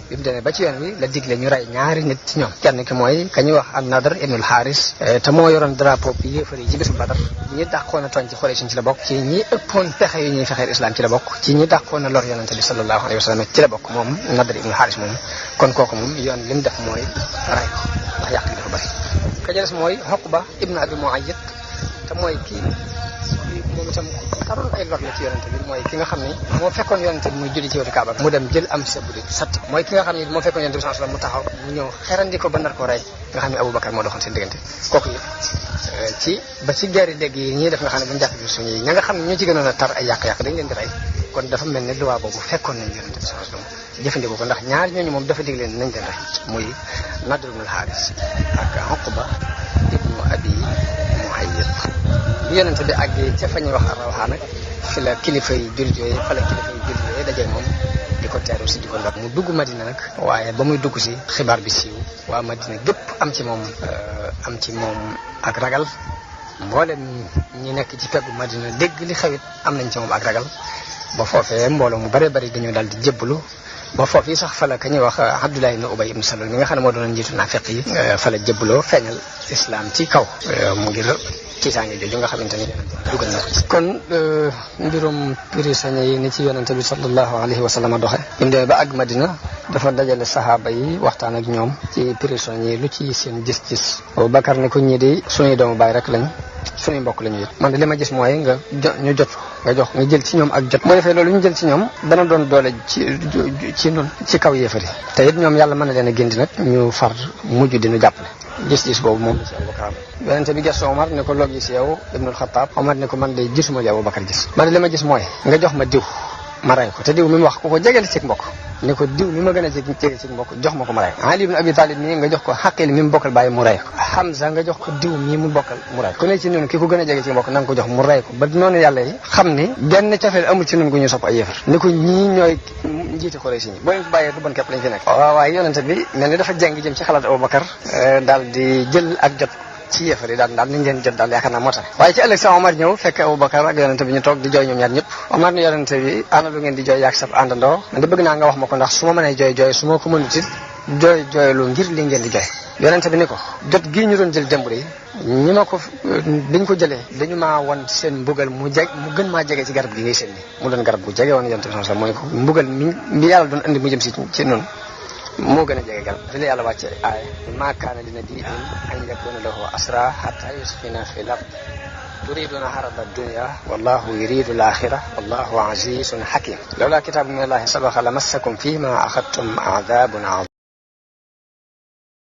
bi mu demee ba ci yoon wi la digle ñu rey ñaari nit ci ñoom kenn ki mooy ka ñuy wax an-Nadr ibnul Haaris te moo yoroon drapeau bi yéefar yi ci bisu Badar ñi dàqoon a tooñ ci Quraysh ci la bokk ci ñi ëppoon pexe yu ñuy fexeel islam ci la bokk ci ñi dàqoon a lor yonente bi sallallahu alayhi wa sallam ci la bokk moom Nadr ibnul Haaris moom kon kooku moom yoon li mu def mooy rey ko ndax yàq gi dafa bari ka ca des mooy Uqba ibnu Abi Mu'ayyid te mooy kii moom itam taroon ay lor la ci yonente bi mooy ki nga xam ne moo fekkoon yonente bi muy julli ci wetu Kaaba mu dem jël am sëb di satti mooy ki nga xam ne moo fekkoon yonente bi sallallahu alayhi wasallam mu taxaw mu ñëw xerandi ko ba nar ko rey nga xam ne Abubakar moo doxoon seen diggante kooku yëpp ci ba ci guerre yi léegi yi ñii def nga xam ne buñu jàpp bi suñu yi ña nga xam ne ñoo ci gënoon a tar ay yàq-yàq dañ leen di rey kon dafa mel ne luwaa boobu fekkoon nañ yonente bi sallallahu alayhi wasallam jëfandikoo ko ndax ñaar ñooñu moom dafa dig leen nañ leen rey muy Nadr ibn al-Haaris ak Uqba ibnu Abi Mu'ayyid bu yonente bi àggee ca fa ñuy wax Rawha nag fi la kilifa yi jullit yooyu fa la kilifa yi jullit yooyu dajee moom di ko teeru si di ko ndor mu dugg Madina nag waaye ba muy dugg si xibaar bi siiw waa Madina gépp am ci moom ak ragal mboolem ñi nekk ci peggu Madina dégg li xewit am nañ ci moom ak ragal ba foofee mbooloo mu bare bari dañu daal di jébbalu ba foofu yi sax fa la ka ñuy wax Abdullah ibn Ubay ibn Salul mi nga xam ne moo doon njiitu naafiq yi fa la jébbaloo feeñal islam ci kaw mu ngir tiisaange jooju nga xamante ni dugal na kon mbirum prisonniers yi ni ci yonente bi sallallahu alayhi wa sallam doxe bi mu demee ba àgg Madina dafa dajale saxaaba yi waxtaan ak ñoom ci prisonniers yi lu ci seen gis-gis Abubakar ne ko ñii di suñuy doomu baay rek lañ suñuy mbokk la ñu it man de li ma gis mooy nga jël ci ñoom ak jot moo defee loolu ñu jël ci ñoom dana doon doole ci noonu ci kaw yéefari te it ñoom yàlla mën na leen a gindi nag ñu far mujj dinu jàppale gis-gis boobu moom la ci Abubakar yonente bi gestu Omar ne ko loo gis yow Ibnul Xattaab Omar ne ko man de gisuma li Abubakar gis man de li ma gis mooy nga jox ma diw ma rey ko te diw mi mu wax ku ko jegeel ci mbokk ne ko diw mi ma gën a jege ci mbokk jox ma ko ma rey ko Ali ibn Abi Talib mii nga jox ko Xaqil mi mu bokkal bàyyi mu rey ko Hamza nga jox ko diw mii mu bokkal mu rey ko ku ne ci noonu ki ko gën a jege ci mbokk na nga ko jox mu rey ko ba noonu yàlla yi xam ni benn cofeel amul ci noonu gu ñu sopp ay yéefar ni ko ñii ñooy njiiti Quraysh ñi boo leen ko bàyyee du bon képp lañ fi nekk waaye yonente bi mel ni dafa jàng jëm ci xalaat Abubakar daal di jël ak jot ci yéefar yi daal nañ leen jot daal yaakaar naa moo tax waaye ci ëllëg sa Omar ñëw fekk Abubakar ak yonente bi ñu toog di jooy ñoom ñaar ñëpp Omar ni yonente bi ana lu ngeen di jooy yaag sab àndandoo man di bëgg naa nga wax ma ko ndax su ma mënee jooy su ma ko mënut it jooylu ngir li ngeen di jooy yonente bi ni ko jot gii ñu doon jël jëmbur yi ñi ma ko biñ ko jëlee dañu maa won seen mbugal mu gën maa jege ci garab gi ngay seen ni mu doon garab gu jege woon yonente bi mooy ko mbugal mi yàlla doon indi mu jëm si ci noonu moo gën a jege garab fi la yàlla wàcce aaya maa kaana li nabiyyin an yakuna lahu asra hatta yuskhina fil ard turiduna arada dunya wallahu yuridu al-akhirah wallahu azizun hakim lawla kitabun min allahi sabaqa lamassakum fima akhadtum adhabun azim